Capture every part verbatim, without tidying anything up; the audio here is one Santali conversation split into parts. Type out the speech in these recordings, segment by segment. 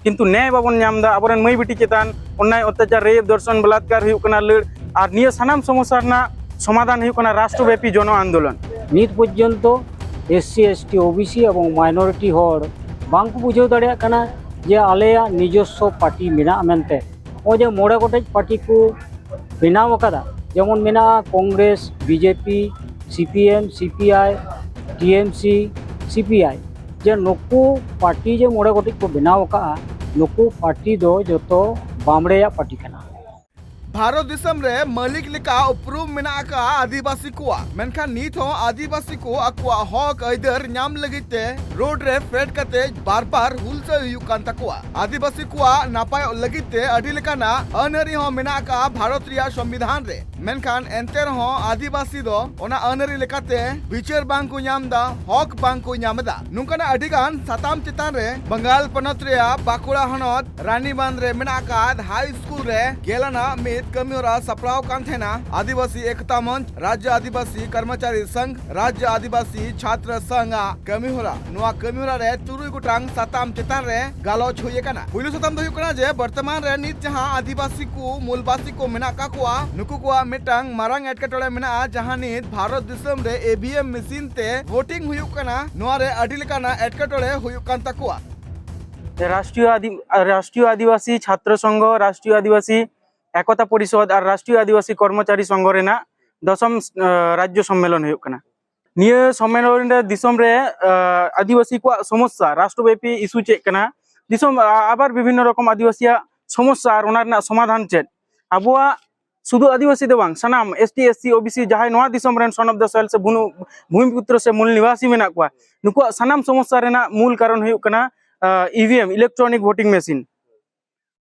ᱠᱤᱱᱛᱩ ᱱᱮᱭ ᱵᱟᱵᱚᱱ ᱧᱟᱢ ᱮᱫᱟ᱾ ᱟᱵᱚᱨᱮᱱ ᱢᱟᱹᱭ ᱵᱤᱴᱤ ᱪᱮᱛᱟᱱ ᱚᱱᱱᱟᱭ, ᱚᱛᱛᱟᱪᱟᱨ, ᱨᱮᱯ, ᱫᱚᱨᱥᱚᱱ, ᱵᱚᱞᱟᱛᱠᱟᱨ ᱦᱩᱭᱩᱜ ᱠᱟᱱᱟ, ᱞᱟᱹᱲ, ᱟᱨ ᱱᱤᱭᱟᱹ ᱥᱟᱱᱟᱢ ᱥᱚᱢᱚᱥᱥᱟ ᱨᱮᱱᱟᱜ ᱥᱚᱢᱟᱫᱷᱟᱱ ᱦᱩᱭᱩᱜ ᱠᱟᱱᱟ ᱨᱟᱥᱴᱨᱚᱵᱮᱯᱤ ᱡᱚᱱᱚ ᱟᱱᱫᱳᱞᱚᱱ᱾ ᱱᱤᱛ ᱯᱚᱨᱡᱚᱱᱛᱚ SC, ST, OBC ᱮᱵᱚᱝ minority ᱦᱚᱲ ᱵᱟᱝ ᱠᱚ ᱵᱩᱡᱷᱟᱹᱣ ᱫᱟᱲᱮᱭᱟᱜ ᱠᱟᱱᱟ ᱡᱮ ᱟᱞᱮᱭᱟᱜ ᱱᱤᱡᱚᱥᱥᱚ ᱯᱟᱨᱴᱤ ᱢᱮᱱᱟᱜᱼᱟ ᱢᱮᱱᱛᱮ᱾ ᱱᱚᱜᱼᱚᱭ ᱡᱮ ᱢᱚᱬᱮ ᱜᱚᱴᱮᱡ ᱯᱟᱨᱴᱤ ᱠᱚ ᱵᱮᱱᱟᱣ ᱟᱠᱟᱫᱟ, ᱡᱮᱢᱚᱱ ᱢᱮᱱᱟᱜᱼᱟ Congress, BJP, CPM, CPI, TMC, CPI, ᱡᱮ ᱱᱩᱠᱩ ᱯᱟᱨᱴᱤ ᱡᱮ ᱢᱚᱬᱮ ᱜᱚᱴᱮᱡ ᱠᱚ ᱵᱮᱱᱟᱣ ᱟᱠᱟᱫᱼᱟ, ᱱᱩᱠᱩ ᱯᱟᱨᱴᱤ ᱫᱚ ᱡᱚᱛᱚ ᱵᱟᱢᱲᱮᱭᱟᱜ ᱯᱟᱨᱴᱤ ᱠᱟᱱᱟ᱾ ᱵᱷᱟᱨᱚᱛ ᱫᱤᱥᱚᱢ ᱨᱮ ᱢᱟᱹᱞᱤᱠ ᱞᱮᱠᱟ ᱩᱯᱨᱩᱢ ᱢᱮᱱᱟᱜ ᱟᱠᱟᱫ ᱟᱹᱫᱤᱵᱟᱹᱥᱤ ᱠᱚᱣᱟᱜ, ᱢᱮᱱᱠᱷᱟᱱ ᱱᱤᱛ ᱦᱚᱸ ᱟᱹᱫᱤᱵᱟᱹᱥᱤ ᱠᱚ ᱟᱠᱚᱣᱟᱜ ᱦᱚᱠ ᱟᱹᱭᱫᱟᱹᱨ ᱧᱟᱢ ᱞᱟᱹᱜᱤᱫ ᱛᱮ ᱨᱳᱰ ᱨᱮ ᱯᱷᱮᱰ ᱠᱟᱛᱮ ᱵᱟᱨ ᱵᱟᱨ ᱦᱩᱞᱥᱟᱹᱭ ᱦᱩᱭᱩᱜ ᱠᱟᱱ ᱛᱟᱠᱚᱣᱟ᱾ ᱟᱹᱫᱤᱵᱟᱹᱥᱤ ᱠᱚᱣᱟᱜ ᱱᱟᱯᱟᱭᱚᱜ ᱞᱟᱹᱜᱤᱫ ᱛᱮ ᱟᱹᱰᱤ ᱞᱮᱠᱟᱱᱟᱜ ᱟᱹᱱ ᱟᱹᱨᱤ ᱦᱚᱸ ᱢᱮᱱᱟᱜ ᱟᱠᱟᱫ ᱵᱷᱟᱨᱚᱛ ᱨᱮᱭᱟᱜ ᱥᱚᱝᱵᱤᱫᱷᱟᱱ ᱨᱮ, ᱢᱮᱱᱠᱷᱟᱱ ᱮᱱᱛᱮ ᱨᱮᱦᱚᱸ ᱟᱹᱫᱤᱵᱟᱹᱥᱤ ᱫᱚ ᱚᱱᱟ ᱟᱹᱱ ᱟᱹᱨᱤ ᱞᱮᱠᱟᱛᱮ ᱵᱤᱪᱟᱹᱨ ᱵᱟᱝ ᱠᱚ ᱧᱟᱢ ᱮᱫᱟ, ᱦᱚᱠ ᱵᱟᱝ ᱠᱚ ᱧᱟᱢ ᱮᱫᱟ᱾ ᱱᱚᱝᱠᱟᱱᱟᱜ ᱟᱹᱰᱤ ᱜᱟᱱ ᱥᱟᱛᱟᱢ ᱪᱮᱛᱟᱱ ᱨᱮ ᱵᱟᱝᱜᱟᱞ ᱯᱚᱱᱚᱛ ᱨᱮᱭᱟᱜ ᱵᱟᱸᱠᱩᱲᱟ ᱦᱚᱱᱚᱛ ᱨᱟᱱᱤᱵᱟᱸᱫᱷ ᱨᱮ ᱢᱮᱱᱟᱜ ᱟᱠᱟᱫ ᱦᱟᱭ ᱥᱠᱩᱞ ᱨᱮ ᱜᱮᱞ ᱟᱱᱟᱜ ᱢᱤᱫ ᱠᱟᱹᱢᱤᱦᱚᱨᱟ ᱥᱟᱯᱲᱟᱣ ᱠᱟᱱ ᱛᱟᱦᱮᱱᱟ᱾ ᱟᱹᱫᱤᱵᱟᱹᱥᱤ ᱮᱠᱛᱟ ᱢᱚᱧᱪ, ᱨᱟᱡᱽᱭᱚ ᱟᱹᱫᱤᱵᱟᱹᱥᱤ ᱠᱚᱨᱢᱚᱪᱟᱨᱤ ᱥᱚᱝᱜᱷ, ᱨᱟᱡᱽᱭᱚ ᱟᱹᱫᱤᱵᱟᱹᱥᱤ ᱪᱷᱟᱛᱨᱚ ᱥᱚᱝᱜᱷ ᱟᱜ ᱠᱟᱹᱢᱤᱦᱚᱨᱟ᱾ ᱱᱚᱣᱟ ᱠᱟᱹᱢᱤᱦᱚᱨᱟ ᱨᱮ ᱛᱩᱨᱩᱭ ᱜᱚᱴᱟᱝ ᱥᱟᱛᱟᱢ ᱪᱮᱛᱟᱱ ᱨᱮ ᱜᱟᱞᱚᱪ ᱦᱩᱭ ᱟᱠᱟᱱᱟ᱾ ᱯᱩᱭᱞᱩ ᱥᱟᱛᱟᱢ ᱫᱚ ᱦᱩᱭᱩᱜ ᱠᱟᱱᱟ ᱡᱮ ᱵᱚᱨᱛᱚᱢᱟᱱ ᱨᱮ ᱱᱤᱛ ᱡᱟᱦᱟᱸ ᱟᱹᱫᱤᱵᱟᱹᱥᱤ ᱠᱚ ᱢᱩᱞᱵᱟᱥᱤ ᱠᱚ ᱢᱮᱱᱟᱜ ᱟᱠᱟᱫ ᱠᱚᱣᱟ, ᱱᱩᱠᱩ ᱠᱚᱣᱟᱜ ᱢᱤᱫᱴᱟᱝ ᱢᱟᱨᱟᱝ ᱮᱴᱠᱮᱴᱚᱬᱮ ᱢᱮᱱᱟᱜᱼᱟ, ᱡᱟᱦᱟᱸ ᱱᱤᱛ ᱵᱷᱟᱨᱚᱛ ᱫᱤᱥᱚᱢ ᱨᱮ EVM ᱢᱮᱥᱤᱱ ᱛᱮ ᱵᱷᱳᱴᱤᱝ ᱦᱩᱭᱩᱜ ᱠᱟᱱᱟ᱾ ᱱᱚᱣᱟ ᱨᱮ ᱟᱹᱰᱤ ᱞᱮᱠᱟᱱᱟᱜ ᱮᱴᱠᱮᱴᱚᱬᱮ ᱦᱩᱭᱩᱜ ᱠᱟᱱ ᱛᱟᱠᱚᱣᱟ᱾ ᱨᱟᱥᱴᱨᱤᱭᱚ ᱟᱫᱤ-, ᱨᱟᱥᱴᱨᱤᱭᱚ ᱟᱹᱫᱤᱵᱟᱹᱥᱤ ᱪᱷᱟᱛᱨᱚ ᱥᱚᱝᱜᱷᱚ, ᱨᱟᱥᱴᱨᱤᱭᱚ ᱟᱹᱫᱤᱵᱟᱹᱥᱤ ᱮᱠᱚᱛᱟ ᱯᱚᱨᱤᱥᱚᱫᱽ ᱟᱨ ᱨᱟᱥᱴᱨᱤᱭᱚ ᱟᱹᱫᱤᱵᱟᱹᱥᱤ ᱠᱚᱨᱢᱚᱪᱟᱨᱤ ᱥᱚᱝᱜᱷᱚ ᱨᱮᱱᱟᱜ ᱫᱚᱥᱚᱢ, ᱟᱸ, ᱨᱟᱡᱽᱡᱚ ᱥᱚᱢᱢᱮᱞᱚᱱ ᱦᱩᱭᱩᱜ ᱠᱟᱱᱟ᱾ ᱱᱤᱭᱟᱹ ᱥᱚᱢᱢᱮᱞᱚᱱ ᱨᱮ ᱫᱤᱥᱚᱢ ᱨᱮ, ᱟᱸ, ᱟᱹᱫᱤᱵᱟᱹᱥᱤ ᱠᱚᱣᱟᱜ ᱥᱚᱢᱚᱥᱥᱟ, ᱨᱟᱥᱴᱨᱚᱵᱮᱯᱤ ᱤᱥᱩ ᱪᱮᱫ ᱠᱟᱱᱟ, ᱫᱤᱥᱚᱢ, ᱟ-, ᱟᱵᱟᱨ ᱵᱤᱵᱷᱤᱱᱱᱚ ᱨᱚᱠᱚᱢ ᱟᱹᱫᱤᱵᱟᱹᱥᱤᱭᱟᱜ ᱥᱚᱢᱚᱥᱥᱟ ᱟᱨ ᱚᱱᱟ ᱨᱮᱱᱟᱜ ᱥᱚᱢᱟᱫᱷᱟᱱ ᱪᱮᱫ, ᱟᱵᱚᱣᱟᱜ ᱥᱩᱫᱷᱩ ᱟᱹᱫᱤᱵᱟᱹᱥᱤ ᱫᱚ ᱵᱟᱝ, ᱥᱟᱱᱟᱢ ST, SC, OBC ᱡᱟᱦᱟᱸᱭ ᱱᱚᱣᱟ ᱫᱤᱥᱚᱢ ᱨᱮᱱ son of the soil ᱥᱮ ᱵᱷᱩᱱᱩ-, ᱵᱷᱩᱢᱤᱯᱩᱛᱨᱚ ᱥᱮ ᱢᱩᱞ ᱱᱤᱵᱟᱥᱤ ᱢᱮᱱᱟᱜ ᱠᱚᱣᱟ, ᱱᱩᱠᱩᱣᱟᱜ ᱥᱟᱱᱟᱢ ᱥᱚᱢᱚᱥᱥᱟ ᱨᱮᱱᱟᱜ ᱢᱩᱞ ᱠᱟᱨᱚᱱ ᱦᱩᱭᱩᱜ ᱠᱟᱱᱟ, ᱟᱸ, EVM, electronic voting machine᱾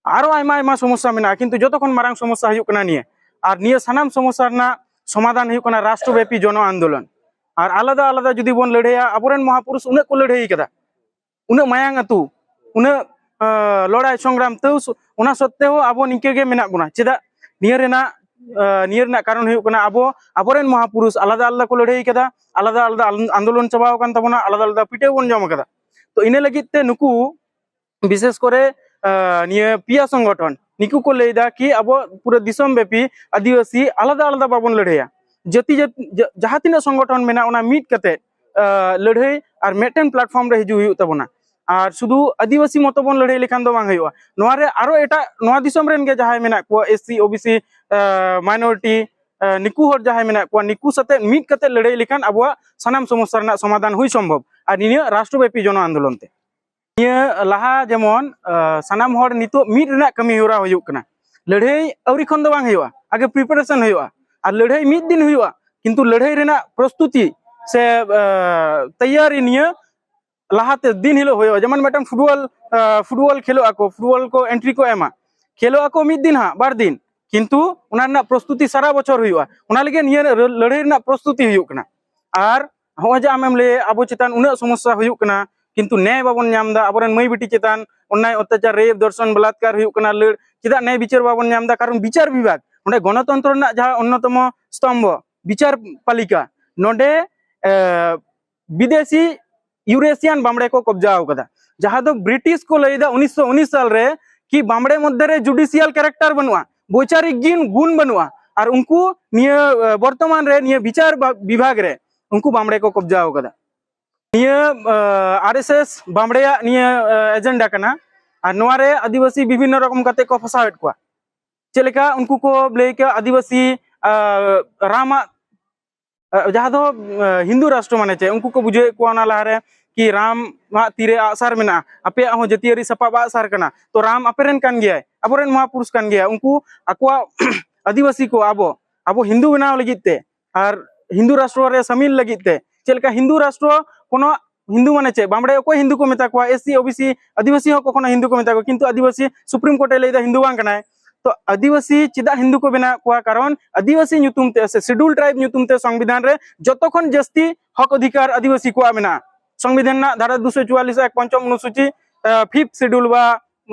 ᱟᱨᱚ ᱟᱭᱢᱟ ᱟᱭᱢᱟ ᱥᱚᱢᱚᱥᱥᱟ ᱢᱮᱱᱟᱜᱼᱟ, ᱠᱤᱱᱛᱩ ᱡᱚᱛᱚ ᱠᱷᱚᱱ ᱢᱟᱨᱟᱝ ᱥᱚᱢᱚᱥᱥᱟ ᱦᱩᱭᱩᱜ ᱠᱟᱱᱟ ᱱᱤᱭᱟᱹ᱾ ᱟᱨ ᱱᱤᱭᱟᱹ ᱥᱟᱱᱟᱢ ᱥᱚᱢᱚᱥᱥᱟ ᱨᱮᱱᱟᱜ ᱥᱚᱢᱟᱫᱷᱟᱱ ᱦᱩᱭᱩᱜ ᱠᱟᱱᱟ ᱨᱟᱥᱴᱨᱚᱵᱮᱯᱤ ᱡᱚᱱᱚ ᱟᱱᱫᱳᱞᱚᱱ᱾ ᱟᱨ ᱟᱞᱟᱫᱟ ᱟᱞᱟᱫᱟ ᱡᱩᱫᱤ ᱵᱚᱱ ᱞᱟᱹᱲᱦᱟᱹᱭᱟ, ᱟᱵᱚᱨᱮᱱ ᱢᱚᱦᱟᱯᱩᱨᱩᱥ ᱩᱱᱟᱹᱜ ᱠᱚ ᱞᱟᱹᱲᱦᱟᱹᱭ ᱠᱟᱫᱟ, ᱩᱱᱟᱹᱜ ᱢᱟᱭᱟᱝ ᱟᱹᱛᱩ, ᱩᱱᱟᱹᱜ, ᱟᱸ, ᱞᱚᱲᱟᱭ ᱥᱚᱝᱜᱨᱟᱢ, ᱛᱟᱹᱣ ᱥᱩ-, ᱚᱱᱟ ᱥᱚᱛᱛᱮ ᱦᱚᱸ ᱟᱵᱚ ᱱᱤᱝᱠᱟᱹ ᱜᱮ ᱢᱮᱱᱟᱜ ᱵᱚᱱᱟ᱾ ᱪᱮᱫᱟᱜ? ᱱᱤᱭᱟᱹ ᱨᱮᱱᱟᱜ, ᱟᱸ, ᱱᱤᱭᱟᱹ ᱨᱮᱱᱟᱜ ᱠᱟᱨᱚᱱ ᱦᱩᱭᱩᱜ ᱠᱟᱱᱟ ᱟᱵᱚ, ᱟᱵᱚᱨᱮᱱ ᱢᱚᱦᱟᱯᱩᱨᱩᱥ ᱟᱞᱟᱫᱟ ᱟᱞᱟᱫᱟ ᱠᱚ ᱞᱟᱹᱲᱦᱟᱹᱭ ᱠᱟᱫᱟ, ᱟᱞᱟᱫᱟ ᱟᱞᱟᱫᱟ ᱟᱞ-, ᱟᱱᱫᱳᱞᱚᱱ ᱪᱟᱵᱟᱣ ᱟᱠᱟᱱ ᱛᱟᱵᱚᱱᱟ, ᱟᱞᱟᱫᱟ ᱟᱞᱟᱫᱟ ᱯᱤᱴᱟᱹᱣ ᱵᱚᱱ ᱡᱚᱢ ᱠᱟᱫᱟ᱾ ᱛᱚ ᱤᱱᱟᱹ ᱞᱟᱹᱜᱤᱫ ᱛᱮ ᱱᱩᱠᱩ ᱵᱤᱥᱮᱥ ᱠᱚᱨᱮ ᱱᱤᱭᱟᱹ ᱯᱮᱭᱟ ᱥᱚᱝᱜᱚᱴᱷᱚᱱ ᱱᱤᱠᱩ ᱠᱚ ᱞᱟᱹᱭᱫᱟ ᱠᱤ ᱟᱵᱚ ᱯᱩᱨᱟᱹ ᱫᱤᱥᱚᱢ ᱵᱮᱯᱤ ᱟᱹᱫᱤᱵᱟᱹᱥᱤ ᱟᱞᱟᱫᱟ ᱟᱞᱟᱫᱟ ᱵᱟᱵᱚᱱ ᱞᱟᱹᱲᱦᱟᱹᱭᱟ᱾ ᱡᱟᱹᱛᱤ ᱡᱟᱹᱛ- ᱡᱟ- ᱡᱟᱦᱟᱸ ᱛᱤᱱᱟᱹᱜ ᱥᱚᱝᱜᱚᱴᱷᱚᱱ ᱢᱮᱱᱟᱜᱼᱟ, ᱚᱱᱟ ᱢᱤᱫ ᱠᱟᱛᱮ ᱞᱟᱹᱲᱦᱟᱹᱭ ᱟᱨ ᱢᱤᱫᱴᱮᱱ ᱯᱞᱟᱴᱯᱷᱚᱨᱢ ᱨᱮ ᱦᱤᱡᱩᱜ ᱦᱩᱭᱩᱜ ᱛᱟᱵᱚᱱᱟ᱾ ᱟᱨ ᱥᱩᱫᱷᱩ ᱟᱹᱫᱤᱵᱟᱹᱥᱤ ᱢᱚᱛᱚ ᱵᱚᱱ ᱞᱟᱹᱲᱦᱟᱹᱭ ᱞᱮᱠᱷᱟᱱ ᱫᱚ ᱵᱟᱝ ᱦᱩᱭᱩᱜᱼᱟ᱾ ᱱᱚᱣᱟ ᱨᱮ ᱟᱨᱚ ᱮᱴᱟᱜ ᱱᱚᱣᱟ ᱫᱤᱥᱚᱢ ᱨᱮᱱ ᱜᱮ ᱡᱟᱦᱟᱸᱭ ᱢᱮᱱᱟᱜ ᱠᱚᱣᱟ, ᱮᱥ ᱥᱤ, ᱳ ᱵᱤ ᱥᱤ, ᱢᱟᱭᱱᱚᱨᱤᱴᱤ, ᱱᱤᱠᱩ ᱦᱚᱲ ᱡᱟᱦᱟᱸᱭ ᱢᱮᱱᱟᱜ ᱠᱚᱣᱟ, ᱱᱤᱠᱩ ᱥᱟᱛᱮ ᱢᱤᱫ ᱠᱟᱛᱮ ᱞᱟᱹᱲᱦᱟᱹᱭ ᱞᱮᱠᱷᱟᱱ ᱟᱵᱚᱣᱟᱜ ᱥᱟᱱᱟᱢ ᱥᱚᱢᱚᱥᱥᱟ ᱨᱮᱱᱟᱜ ᱥᱚᱢᱟᱫᱷᱟᱱ ᱦᱩᱭ ᱥᱚᱢᱵᱷᱚᱵ᱾ ᱟᱨ ᱱᱤᱭᱟᱹ ᱨᱟᱥᱴᱨᱚᱵᱮᱯᱤ ᱡᱚᱱᱚ ᱟᱱᱫᱳᱞᱚᱱ ᱛᱮ ᱱᱤᱭᱟᱹ ᱞᱟᱦᱟ ᱡᱮᱢᱚᱱ ᱥᱟᱱᱟᱢ ᱦᱚᱲ ᱱᱤᱛᱚᱜ ᱢᱤᱫ ᱨᱮᱱᱟᱜ ᱠᱟᱹᱢᱤ ᱦᱚᱨᱟ ᱦᱩᱭᱩᱜ ᱠᱟᱱᱟ᱾ ᱞᱟᱹᱲᱦᱟᱹᱭ ᱟᱹᱣᱨᱤ ᱠᱷᱚᱱ ᱫᱚ ᱵᱟᱝ ᱦᱩᱭᱩᱜᱼᱟ, ᱟᱜᱮ ᱯᱨᱤᱯᱟᱨᱮᱥᱚᱱ ᱦᱩᱭᱩᱜᱼᱟ᱾ ᱟᱨ ᱞᱟᱹᱲᱦᱟᱹᱭ ᱢᱤᱫ ᱫᱤᱱ ᱦᱩᱭᱩᱜᱼᱟ, ᱠᱤᱱᱛᱩ ᱞᱟᱹᱲᱦᱟᱹᱭ ᱨᱮᱱᱟᱜ ᱯᱨᱚᱥᱛᱩᱛᱤ ᱥᱮ ᱛᱮᱭᱟᱨᱤ ᱱᱤᱭᱟᱹ ᱞᱟᱦᱟᱛᱮ ᱫᱤᱱ ᱦᱤᱞᱳᱜ ᱦᱩᱭᱩᱜᱼᱟ᱾ ᱡᱮᱢᱚᱱ ᱢᱤᱫᱴᱟᱝ ᱯᱷᱩᱴᱵᱚᱞ ᱯᱷᱩᱴᱵᱚᱞ ᱠᱷᱮᱞᱳᱜ ᱟᱠᱚ, ᱯᱷᱩᱴᱵᱚᱞ ᱠᱚ ᱮᱱᱴᱨᱤ ᱠᱚ ᱮᱢᱟ, ᱠᱷᱮᱞᱳᱜ ᱟᱠᱚ ᱢᱤᱫ ᱫᱤᱱ ᱦᱟᱸᱜ ᱵᱟᱨ ᱫᱤᱱ, ᱠᱤᱱᱛᱩ ᱚᱱᱟ ᱨᱮᱱᱟᱜ ᱯᱨᱚᱥᱛᱩᱛᱤ ᱥᱟᱨᱟ ᱵᱚᱪᱷᱚᱨ ᱦᱩᱭᱩᱜᱼᱟ᱾ ᱚᱱᱟ ᱞᱟᱹᱜᱤᱫ ᱱᱤᱭᱟᱹ ᱞᱟᱹᱲᱦᱟᱹᱭ ᱨᱮᱱᱟᱜ ᱯᱨᱚᱥᱛᱩᱛᱤ ᱦᱩᱭᱩᱜ ᱠᱟᱱᱟ᱾ ᱟᱨ ᱦᱚᱸᱜᱼᱚᱭ ᱡᱮ ᱟᱢᱮᱢ ᱞᱟᱹᱭ ᱟᱵᱚ ᱪᱮᱛᱟᱱ ᱩᱱᱟᱹᱜ ᱥᱚᱢᱚᱥᱥᱟ ᱦᱩᱭᱩᱜ ᱠᱟᱱᱟ, ᱠᱤᱱᱛᱩ ᱱᱮᱭ ᱵᱟᱵᱚᱱ ᱧᱟᱢ ᱮᱫᱟ, ᱟᱵᱚᱨᱮᱱ ᱢᱟᱹᱭ ᱵᱤᱴᱤ ᱪᱮᱛᱟᱱ ᱚᱱᱱᱟᱭ ᱚᱛᱛᱟᱪᱟᱨ, ᱨᱮᱯ, ᱫᱚᱨᱥᱚᱱ, ᱵᱟᱞᱟᱛᱠᱟᱨ ᱦᱩᱭᱩᱜ ᱠᱟᱱᱟ, ᱞᱟᱹᱲ ᱪᱮᱫᱟᱜ ᱱᱮᱭ ᱵᱤᱪᱟᱹᱨ ᱵᱟᱵᱚᱱ ᱧᱟᱢ ᱮᱫᱟ? ᱠᱟᱨᱚᱱ ᱵᱤᱪᱟᱨ ᱵᱤᱵᱷᱟᱜᱽ, ᱚᱸᱰᱮ ᱜᱚᱱᱚᱛᱚᱱᱛᱨᱚ ᱨᱮᱱᱟᱜ ᱡᱟᱦᱟᱸ ᱚᱱᱱᱚᱛᱚᱢᱚ ᱥᱛᱚᱢᱵᱷᱚ ᱵᱤᱪᱟᱨ ᱯᱟᱞᱤᱠᱟ, ᱱᱚᱰᱮ ᱵᱤᱫᱮᱥᱤ ᱤᱭᱩᱨᱮᱥᱤᱭᱟᱱ ᱵᱟᱢᱲᱮ ᱠᱚ ᱠᱚᱵᱡᱟ ᱟᱠᱟᱫᱟ, ᱡᱟᱦᱟᱸ ᱫᱚ ᱵᱨᱤᱴᱤᱥ ᱠᱚ ᱞᱟᱹᱭᱫᱟ ᱩᱱᱤᱥᱥᱚ ᱩᱱᱤᱥ ᱥᱟᱞ ᱨᱮ ᱠᱤ ᱵᱟᱢᱲᱮ ᱢᱚᱫᱽᱫᱷᱮ ᱨᱮ ᱡᱩᱰᱤᱥᱤᱭᱟᱞ ᱠᱮᱨᱮᱠᱴᱟᱨ ᱵᱟᱹᱱᱩᱜᱼᱟ, ᱵᱳᱭᱪᱟᱨᱤᱠ ᱜᱩᱱ ᱜᱩᱱ ᱵᱟᱹᱱᱩᱜᱼᱟ᱾ ᱟᱨ ᱩᱱᱠᱩ ᱱᱤᱭᱟᱹ ᱵᱚᱨᱛᱚᱢᱟᱱ ᱨᱮ ᱱᱤᱭᱟᱹ ᱵᱤᱪᱟᱨ ᱵᱤᱵᱷᱟᱜᱽ ᱨᱮ ᱩᱱᱠᱩ ᱵᱟᱢᱲᱮ ᱠᱚ ᱠᱚᱵᱡᱟ ᱟᱠᱟᱫᱟ᱾ ᱱᱤᱭᱟᱹ ᱟᱨ ᱮᱥ ᱮᱥ ᱵᱟᱢᱲᱮᱭᱟᱜ ᱱᱤᱭᱟᱹ ᱮᱡᱮᱱᱰᱟ ᱠᱟᱱᱟ᱾ ᱟᱨ ᱱᱚᱣᱟ ᱨᱮ ᱟᱹᱫᱤᱵᱟᱹᱥᱤ ᱵᱤᱵᱷᱤᱱᱱᱚ ᱨᱚᱠᱚᱢ ᱠᱟᱛᱮ ᱠᱚ ᱯᱷᱟᱥᱟᱣᱮᱫ ᱠᱚᱣᱟ᱾ ᱪᱮᱫ ᱞᱮᱠᱟ ᱩᱱᱠᱩ ᱠᱚ ᱞᱟᱹᱭ ᱠᱮᱫᱟ ᱟᱹᱫᱤᱵᱟᱹᱥᱤ ᱨᱟᱢᱟᱜ ᱡᱟᱦᱟᱸ ᱫᱚ ᱦᱤᱱᱫᱩ ᱨᱟᱥᱴᱨᱚ ᱢᱟᱱᱮ ᱪᱮᱫ ᱩᱱᱠᱩ ᱠᱚ ᱵᱩᱡᱷᱟᱹᱣᱮᱫ ᱠᱚᱣᱟ ᱚᱱᱟ ᱞᱟᱦᱟᱨᱮ ᱠᱤ ᱨᱟᱢᱟᱜ ᱛᱤᱨᱮ ᱟᱜᱼᱥᱟᱨ ᱢᱮᱱᱟᱜᱼᱟ, ᱟᱯᱮᱭᱟᱜ ᱦᱚᱸ ᱡᱟᱹᱛᱤᱭᱟᱹᱨᱤ ᱥᱟᱯᱟᱵ ᱟᱜᱼᱥᱟᱨ ᱠᱟᱱᱟ, ᱛᱚ ᱨᱟᱢ ᱟᱯᱮᱨᱮᱱ ᱠᱟᱱ ᱜᱮᱭᱟᱭ, ᱟᱵᱚᱨᱮᱱ ᱢᱚᱦᱟᱯᱩᱨᱩᱥ ᱠᱟᱱ ᱜᱮᱭᱟᱭ᱾ ᱩᱱᱠᱩ ᱟᱠᱚᱣᱟᱜ ᱟᱹᱫᱤᱵᱟᱹᱥᱤ ᱠᱚ ᱟᱵᱚ ᱟᱵᱚ ᱦᱤᱱᱫᱩ ᱵᱮᱱᱟᱣ ᱞᱟᱹᱜᱤᱫ ᱛᱮ ᱟᱨ ᱦᱤᱱᱫᱩ ᱨᱟᱥᱴᱨᱚ ᱨᱮ ᱥᱟᱢᱤᱞ ᱞᱟᱹᱜᱤᱫ ᱛᱮ ᱪᱮᱫ ᱞᱮᱠᱟ ᱦᱤᱱᱫᱩ ᱨᱟᱥᱴᱨᱚ ᱠᱳᱱᱳ ᱦᱤᱱᱫᱩ ᱢᱟᱱᱮ ᱪᱮᱫ? ᱵᱟᱢᱲᱮ ᱚᱠᱚᱭ ᱦᱤᱱᱫᱩ ᱠᱚ ᱢᱮᱛᱟ ᱠᱚᱣᱟ? ᱮᱥ ᱥᱤ, ᱳ ᱵᱤ ᱥᱤ, ᱟᱹᱫᱤᱵᱟᱹᱥᱤ ᱦᱚᱸ ᱠᱚᱠᱷᱚᱱᱳ ᱦᱤᱱᱫᱩ ᱠᱚ ᱢᱮᱛᱟ ᱠᱚᱣᱟ, ᱠᱤᱱᱛᱩ ᱟᱹᱫᱤᱵᱟᱹᱥᱤ ᱥᱩᱯᱨᱤᱢ ᱠᱳᱨᱴ ᱮ ᱞᱟᱹᱭᱫᱟ ᱦᱤᱱᱫᱩ ᱵᱟᱝ ᱠᱟᱱᱟᱭ᱾ ᱛᱚ ᱟᱹᱫᱤᱵᱟᱹᱥᱤ ᱪᱮᱫᱟᱜ ᱦᱤᱱᱫᱩ ᱠᱚ ᱵᱮᱱᱟᱣ ᱠᱚᱣᱟ? ᱠᱟᱨᱚᱱ ᱟᱹᱫᱤᱵᱟᱹᱥᱤ ᱧᱩᱛᱩᱢ ᱛᱮ ᱥᱮ ᱥᱤᱰᱩᱞ ᱴᱨᱟᱭᱤᱵ ᱧᱩᱛᱩᱢ ᱛᱮ ᱥᱚᱝᱵᱤᱫᱷᱟᱱ ᱨᱮ ᱡᱚᱛᱚ ᱠᱷᱚᱱ ᱡᱟᱹᱥᱛᱤ ᱦᱚᱠ ᱚᱫᱷᱤᱠᱟᱨ ᱟᱹᱫᱤᱵᱟᱹᱥᱤ ᱠᱚᱣᱟᱜ ᱢᱮᱱᱟᱜᱼᱟ᱾ ᱥᱚᱝᱵᱤᱫᱷᱟᱱ ᱨᱮᱱᱟᱜ ᱫᱷᱟᱨᱟ ᱫᱩᱥᱚ ᱪᱩᱣᱟᱞᱞᱤᱥ ᱮᱠ ᱯᱚᱧᱪᱚᱢ ᱚᱱᱩᱥᱩᱪᱤ, ᱯᱷᱤᱯᱛᱷ ᱥᱤᱰᱩᱞ ᱵᱟ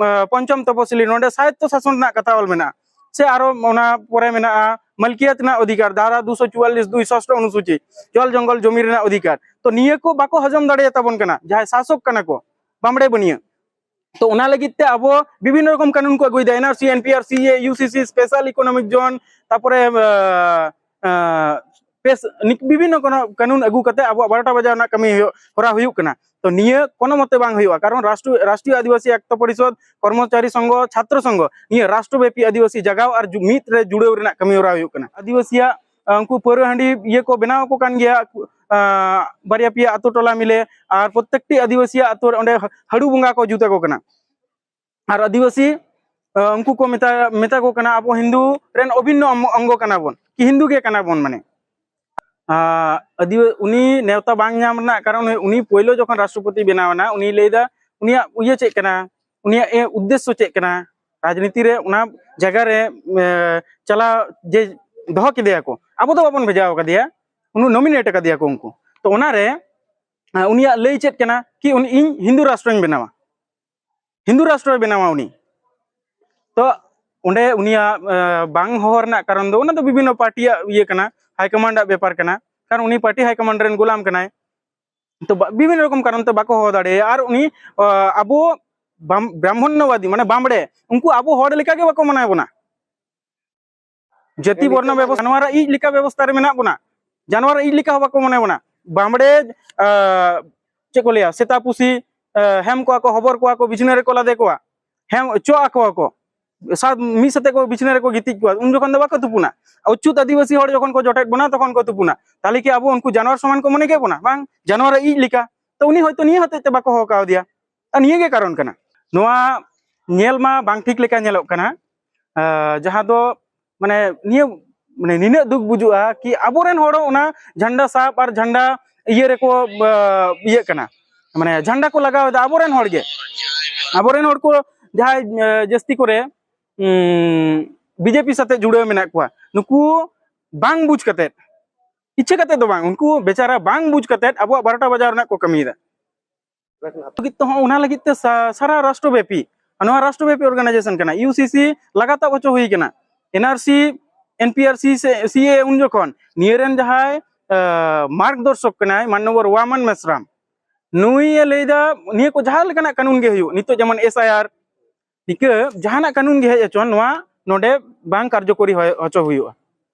ᱯᱚᱧᱪᱚᱢ ᱛᱚᱯᱚᱥᱤᱞᱤ, ᱱᱚᱰᱮ ᱥᱟᱭᱤᱛᱛᱚ ᱥᱟᱥᱚᱱ ᱨᱮᱱᱟᱜ ᱠᱟᱛᱷᱟ ᱚᱞ ᱢᱮᱱᱟᱜᱼᱟ᱾ ᱥᱮ ᱟᱨᱚ ᱚᱱᱟ ᱯᱚᱨᱮ ᱢᱮᱱᱟᱜᱼᱟ ᱢᱟᱞᱠᱤᱭᱟᱛ ᱨᱮᱱᱟᱜ ᱚᱫᱷᱤᱠᱟᱨ, ᱫᱷᱟᱨᱟ ᱫᱩᱥᱚ ᱪᱩᱣᱟᱞᱞᱤᱥ ᱫᱩᱭ ᱥᱚᱥᱴᱚ ᱚᱱᱩᱥᱩᱪᱤ, ᱡᱚᱞ ᱡᱚᱝᱜᱚᱞ ᱡᱚᱢᱤ ᱨᱮᱱᱟᱜ ᱚᱫᱷᱤᱠᱟᱨ᱾ ᱛᱚ ᱱᱤᱭᱟᱹ ᱠᱚ ᱵᱟᱠᱚ ᱦᱚᱡᱚᱢ ᱫᱟᱲᱮᱭᱟᱛᱟᱵᱚᱱ ᱠᱟᱱᱟ ᱡᱟᱦᱟᱸᱭ ᱥᱟᱥᱚᱠ ᱠᱟᱱᱟ ᱠᱚ ᱵᱟᱢᱲᱮ ᱵᱟᱹᱱᱤᱭᱟᱹ᱾ ᱛᱚ ᱚᱱᱟ ᱞᱟᱹᱜᱤᱫ ᱛᱮ ᱟᱵᱚ ᱵᱤᱵᱷᱤᱱᱱᱚ ᱨᱚᱠᱚᱢ ᱠᱟᱹᱱᱩᱱ ᱠᱚ ᱟᱹᱜᱩᱭᱮᱫᱟ, ᱮᱱᱟᱨᱥᱤ, ᱮᱱᱯᱤᱟᱨ, ᱥᱤ ᱮ, ᱤᱭᱩᱥᱤᱥᱤ, ᱥᱯᱮᱥᱟᱞ ᱤᱠᱳᱱᱚᱢᱤᱠ ᱡᱳᱱ, ᱛᱟᱨᱯᱚᱨᱮ ᱟᱸ, ᱟᱸ, ᱯᱮᱥ-, ᱱᱤᱠ-, ᱵᱤᱵᱷᱤᱱᱱᱚ ᱠᱳᱱᱳ ᱠᱟᱹᱱᱩᱱ ᱟᱹᱜᱩ ᱠᱟᱛᱮ ᱟᱵᱚᱣᱟᱜ ᱵᱟᱨᱚᱴᱟ ᱵᱟᱡᱟᱣ ᱨᱮᱱᱟᱜ ᱠᱟᱹᱢᱤ ᱦᱩᱭᱩᱜ, ᱦᱚᱨᱟ ᱦᱩᱭᱩᱜ ᱠᱟᱱᱟ᱾ ᱛᱚ ᱱᱤᱭᱟᱹ ᱠᱳᱱᱳ ᱢᱚᱛᱮ ᱵᱟᱝ ᱦᱩᱭᱩᱜᱼᱟ, ᱠᱟᱨᱚᱱ ᱨᱟᱥᱴᱨᱤᱭᱚ, ᱨᱟᱥᱴᱨᱤᱭᱚ ᱟᱹᱫᱤᱵᱟᱹᱥᱤ ᱮᱠᱛᱚ ᱯᱚᱨᱤᱥᱚᱫᱽ, ᱠᱚᱨᱢᱚᱪᱟᱨᱤ ᱥᱚᱝᱜᱷᱚ, ᱪᱷᱟᱛᱨᱚ ᱥᱚᱝᱜᱷᱚ, ᱱᱤᱭᱟᱹ ᱨᱟᱥᱴᱨᱚᱵᱮᱯᱤ ᱟᱹᱫᱤᱵᱟᱹᱥᱤ ᱡᱟᱜᱟᱣ ᱟᱨ ᱡᱩ-, ᱢᱤᱫ ᱨᱮ ᱡᱩᱲᱟᱹᱣ ᱨᱮᱱᱟᱜ ᱠᱟᱹᱢᱤ ᱦᱚᱨᱟ ᱦᱩᱭᱩᱜ ᱠᱟᱱᱟ᱾ ᱟᱹᱫᱤᱵᱟᱹᱥᱤᱭᱟᱜ, ᱟᱸ, ᱩᱱᱠᱩ ᱯᱟᱹᱣᱨᱟᱹ ᱦᱟᱺᱰᱤ ᱤᱭᱟᱹ ᱠᱚ ᱵᱮᱱᱟᱣ ᱟᱠᱚ ᱠᱟᱱ ᱜᱮᱭᱟ, ᱟᱸ, ᱵᱟᱨᱭᱟ ᱯᱮᱭᱟ ᱟᱛᱳ ᱴᱚᱞᱟ ᱢᱤᱞᱮ, ᱟᱨ ᱯᱨᱚᱛᱮᱠᱴᱤ ᱟᱹᱫᱤᱵᱟᱹᱥᱤᱭᱟᱜ ᱟᱛᱳ ᱨᱮ ᱚᱸᱰᱮ ᱦᱟᱹᱲᱩ ᱵᱚᱸᱜᱟ ᱠᱚ ᱡᱩᱛ ᱟᱠᱚ ᱠᱟᱱᱟ᱾ ᱟᱨ ᱟᱹᱫᱤᱵᱟᱹᱥᱤ, ᱟᱸ, ᱩᱱᱠᱩ ᱠᱚ ᱢᱮᱛᱟ, ᱢᱮᱛᱟ ᱠᱚ ᱠᱟᱱᱟ, "ᱟᱵᱚ ᱦᱤᱱᱫᱩ ᱨᱮᱱ ᱚᱵᱷᱤᱱᱱᱚ ᱚᱝ-, ᱚᱝᱜᱚ ᱠᱟᱱᱟ ᱵᱚᱱ, ᱠᱤ ᱦᱤᱱᱫᱩ ᱜᱮ ᱠᱟᱱᱟ ᱵᱚᱱ", ᱢᱟᱱᱮ᱾ ᱟᱸ, ᱟᱹᱫᱤᱵᱟᱹ-, ᱩᱱᱤ ᱱᱮᱣᱛᱟ ᱵᱟᱝ ᱧᱟᱢ ᱨᱮᱱᱟᱜ ᱠᱟᱨᱚᱱ ᱦᱩᱭᱩᱜ, ᱩᱱᱤ ᱯᱳᱭᱞᱳ ᱡᱚᱠᱷᱚᱱ ᱨᱟᱥᱴᱨᱚᱯᱚᱛᱤ ᱵᱮᱱᱟᱣ ᱮᱱᱟ, ᱩᱱᱤ ᱞᱟᱹᱭᱫᱟ, ᱩᱱᱤᱭᱟᱜ ᱤᱭᱟᱹ ᱪᱮᱫ ᱠᱟᱱᱟ, ᱩᱱᱤᱭᱟᱜ ᱮ ᱩᱫᱽᱫᱮᱥᱥᱚ ᱪᱮᱫ ᱠᱟᱱᱟ, ᱨᱟᱡᱽᱱᱤᱛᱤ ᱨᱮ ᱚᱱᱟ ᱡᱟᱭᱜᱟ ᱨᱮ, ᱮ, ᱪᱟᱞᱟᱣ ᱡᱮ ᱫᱚᱦᱚ ᱠᱮᱫᱮᱭᱟ ᱠᱚ, ᱟᱵᱚ ᱫᱚ ᱵᱟᱵᱚᱱ ᱵᱷᱮᱡᱟᱣ ᱠᱟᱫᱮᱭᱟ, ᱩᱱᱤ ᱱᱚᱢᱤᱱᱮᱴ ᱟᱠᱟᱫᱮᱭᱟ ᱠᱚ ᱩᱱᱠᱩ᱾ ᱛᱚ ᱚᱱᱟᱨᱮ, ᱮ, ᱩᱱᱤᱭᱟᱜ ᱞᱟᱹᱭ ᱪᱮᱫ ᱠᱟᱱᱟ ᱠᱤ ᱩᱱᱤ, "ᱤᱧ ᱦᱤᱱᱫᱩ ᱨᱟᱥᱴᱨᱚᱧ ᱵᱮᱱᱟᱣᱟ"? ᱦᱤᱱᱫᱩ ᱨᱟᱥᱴᱨᱚᱭ ᱵᱮᱱᱟᱣᱟ ᱩᱱᱤ᱾ ᱛᱚ ᱚᱸᱰᱮ ᱩᱱᱤᱭᱟᱜ, ᱮ, ᱵᱟᱝ ᱦᱚᱦᱚ ᱨᱮᱱᱟᱜ ᱠᱟᱨᱚᱱ ᱫᱚ, ᱚᱱᱟ ᱫᱚ ᱵᱤᱵᱷᱤᱱᱱᱚ ᱯᱟᱨᱴᱤᱭᱟᱜ ᱤᱭᱟᱹ ᱠᱟᱱᱟ, ᱦᱟᱭ ᱠᱚᱢᱟᱱᱰ ᱟᱜ ᱵᱮᱯᱟᱨ ᱠᱟᱱᱟ, ᱠᱟᱨᱚᱱ ᱩᱱᱤ ᱯᱟᱨᱴᱤ ᱦᱟᱭ ᱠᱚᱢᱟᱱᱰ ᱨᱮᱱ ᱜᱳᱞᱟᱢ ᱠᱟᱱᱟᱭ᱾ ᱛᱚ ᱵᱟ-, ᱵᱤᱵᱷᱤᱱᱱᱚ ᱨᱚᱠᱚᱢ ᱠᱟᱨᱚᱱ ᱛᱮ ᱵᱟᱠᱚ ᱦᱚᱦᱚ ᱫᱟᱲᱮᱭᱟᱭᱟ᱾ ᱟᱨ ᱩᱱᱤ, ᱟ, ᱟᱵᱚ ᱵᱟᱢ-, ᱵᱨᱟᱦᱢᱚᱱᱱᱚᱵᱟᱫᱤ, ᱢᱟᱱᱮ ᱵᱟᱢᱵᱲᱮ, ᱩᱱᱠᱩ ᱟᱵᱚ ᱦᱚᱲ ᱞᱮᱠᱟ ᱜᱮ ᱵᱟᱠᱚ ᱢᱟᱱᱟᱣ ᱵᱚᱱᱟ᱾ ᱡᱟᱹᱛᱤ ᱵᱚᱨᱱᱚ ᱵᱮᱵᱚᱥᱛᱷᱟ, ᱡᱟᱱᱣᱟᱨ ᱤᱡ ᱞᱮᱠᱟ ᱵᱮᱵᱚᱥᱛᱷᱟ ᱨᱮ ᱢᱮᱱᱟᱜ ᱵᱚᱱᱟ, ᱡᱟᱱᱣᱟᱨ ᱤᱡ ᱞᱮᱠᱟ ᱦᱚᱸ ᱵᱟᱠᱚ ᱢᱚᱱᱮ ᱵᱚᱱᱟ᱾ ᱵᱟᱢᱵᱲᱮ, ᱟ, ᱪᱮᱫ ᱠᱚ ᱞᱟᱹᱭᱟ, ᱥᱮᱛᱟ ᱯᱩᱥᱤ, ᱟ, ᱦᱮᱢ ᱠᱚᱣᱟ ᱠᱚ, ᱦᱚᱵᱚᱨ ᱠᱚᱣᱟ ᱠᱚ, ᱵᱤᱪᱷᱱᱟᱹ ᱨᱮᱠᱚ ᱞᱟᱫᱮ ᱠᱚᱣᱟ, ᱦᱮᱢ ᱚᱪᱚᱜ ᱟᱠᱚᱣᱟ ᱠᱚ, ᱥᱟᱶ ᱢᱤᱫ ᱥᱟᱛᱮ ᱠᱚ ᱵᱤᱪᱷᱱᱟᱹ ᱨᱮᱠᱚ ᱜᱤᱛᱤᱡ ᱠᱚᱣᱟ, ᱩᱱ ᱡᱚᱠᱷᱚᱱ ᱫᱚ ᱵᱟᱠᱚ ᱛᱩᱯᱩᱱᱟ᱾ ᱚᱪᱷᱩᱛ ᱟᱹᱫᱤᱵᱟᱹᱥᱤ ᱦᱚᱲ ᱡᱚᱠᱷᱚᱱ ᱠᱚ ᱡᱚᱴᱮᱫ ᱵᱚᱱᱟ, ᱛᱚᱠᱷᱚᱱ ᱠᱚ ᱛᱩᱯᱩᱱᱟ᱾ ᱛᱟᱦᱞᱮ ᱠᱤ ᱟᱵᱚ ᱩᱱᱠᱩ ᱡᱟᱱᱣᱟᱨ ᱥᱚᱢᱟᱱ ᱠᱚ ᱢᱚᱱᱮ ᱠᱮᱫ ᱵᱚᱱᱟ? ᱵᱟᱝ, ᱡᱟᱱᱣᱟᱨ ᱤᱡ ᱞᱮᱠᱟ᱾ ᱛᱚ ᱩᱱᱤ ᱦᱚᱭᱛᱚ ᱱᱤᱭᱟᱹ ᱦᱚᱛᱮᱡ ᱛᱮ ᱵᱟᱠᱚ ᱦᱚᱦᱚ ᱠᱟᱣᱫᱮᱭᱟ᱾ ᱟᱨ ᱱᱤᱭᱟᱹ ᱜᱮ ᱠᱟᱨᱚᱱ ᱠᱟᱱᱟ᱾ ᱱᱚᱣᱟ ᱧᱮᱞ ᱢᱟ ᱵᱟᱝ ᱴᱷᱤᱠ ᱞᱮᱠᱟ ᱧᱮᱞᱚᱜ ᱠᱟᱱᱟ, ᱟᱸ, ᱡᱟᱦᱟᱸ ᱫᱚ ᱢᱟᱱᱮ ᱱᱤᱭᱟᱹ, ᱢᱟᱱᱮ ᱱᱤᱱᱟᱹᱜ ᱫᱩᱠ ᱵᱩᱡᱩᱜᱼᱟ ᱠᱤ ᱟᱵᱚᱨᱮᱱ ᱦᱚᱲ ᱚᱱᱟ ᱡᱷᱟᱱᱰᱟ ᱥᱟᱵ ᱟᱨ ᱡᱷᱟᱱᱰᱟ ᱤᱭᱟᱹ ᱨᱮᱠᱚ, ᱟᱸ, ᱤᱭᱟᱹᱜ ᱠᱟᱱᱟ, ᱢᱟᱱᱮ ᱡᱷᱟᱱᱰᱟ ᱠᱚ ᱞᱟᱜᱟᱣ ᱮᱫᱟ ᱟᱵᱚᱨᱮᱱ ᱦᱚᱲ ᱜᱮ᱾ ᱟᱵᱚᱨᱮᱱ ᱦᱚᱲ ᱠᱚ ᱡᱟᱦᱟᱸᱭ, ᱟᱸ, ᱡᱟᱹᱥᱛᱤ ᱠᱚᱨᱮ, ᱩᱸ, ᱵᱤᱡᱮᱯᱤ ᱥᱟᱛᱮ ᱡᱩᱲᱟᱹᱣ ᱢᱮᱱᱟᱜ ᱠᱚᱣᱟ, ᱱᱩᱠᱩ ᱵᱟᱝ ᱵᱩᱡᱽ ᱠᱟᱛᱮᱫ, ᱤᱪᱪᱷᱟᱹ ᱠᱟᱛᱮᱫ ᱫᱚ ᱵᱟᱝ, ᱩᱱᱠᱩ ᱵᱮᱪᱟᱨᱟ ᱵᱟᱝ ᱵᱩᱡᱽ ᱠᱟᱛᱮᱫ ᱟᱵᱚᱣᱟᱜ ᱵᱟᱨᱚᱴᱟ ᱵᱟᱡᱟᱣ ᱨᱮᱱᱟᱜ ᱠᱚ ᱠᱟᱹᱢᱤᱭᱮᱫᱟ᱾ ᱞᱟᱹᱜᱤᱫ ᱛᱮᱦᱚᱸ, ᱚᱱᱟ ᱞᱟᱹᱜᱤᱫ ᱛᱮ ᱥᱟ-, ᱥᱟᱨᱟ ᱨᱟᱥᱴᱨᱚ ᱵᱮᱯᱤ, ᱱᱚᱣᱟ ᱨᱟᱥᱴᱨᱚ ᱵᱮᱯᱤ ᱚᱨᱜᱟᱱᱟᱭᱡᱮᱥᱚᱱ ᱠᱟᱱᱟ, ᱤᱭᱩᱥᱤᱥᱤ ᱞᱟᱜᱟ ᱛᱟᱵ ᱦᱚᱪᱚ ᱦᱩᱭ ᱠᱟᱱᱟ᱾ ᱮᱱᱟᱨᱥᱤ, ᱮᱱᱯᱤᱟᱨᱥᱤ ᱥᱮ ᱥᱤᱮ ᱩᱱ ᱡᱚᱠᱷᱚᱱ ᱱᱤᱭᱟᱹ ᱨᱮᱱ ᱡᱟᱦᱟᱸᱭ, ᱟᱸ, ᱢᱟᱨᱜᱽᱫᱚᱨᱥᱚᱠ ᱠᱟᱱᱟᱭ ᱢᱟᱱᱱᱚᱵᱚᱨ ᱣᱟᱢᱟᱱ ᱢᱮᱥᱨᱟᱢ, ᱱᱩᱭ ᱮ ᱞᱟᱹᱭᱫᱟ ᱱᱤᱭᱟᱹ ᱠᱚ ᱡᱟᱦᱟᱸ ᱞᱮᱠᱟᱱᱟᱜ ᱠᱟᱹᱱᱩᱱ ᱜᱮ ᱦᱩᱭᱩᱜ, ᱱᱤᱛᱚᱜ ᱡᱮᱢᱚᱱ ᱮᱥ ᱟᱭ ᱟᱨ, ᱱᱤᱠᱟᱹ ᱡᱟᱦᱟᱱᱟᱜ ᱠᱟᱹᱱᱩᱱ ᱜᱮ ᱦᱮᱡ ᱦᱚᱪᱚ, ᱱᱚᱣᱟ ᱱᱚᱰᱮ ᱵᱟᱝ ᱠᱟᱨᱡᱚᱠᱚᱨᱤ ᱦᱚᱪᱚ ᱦᱩᱭᱩᱜᱼᱟ᱾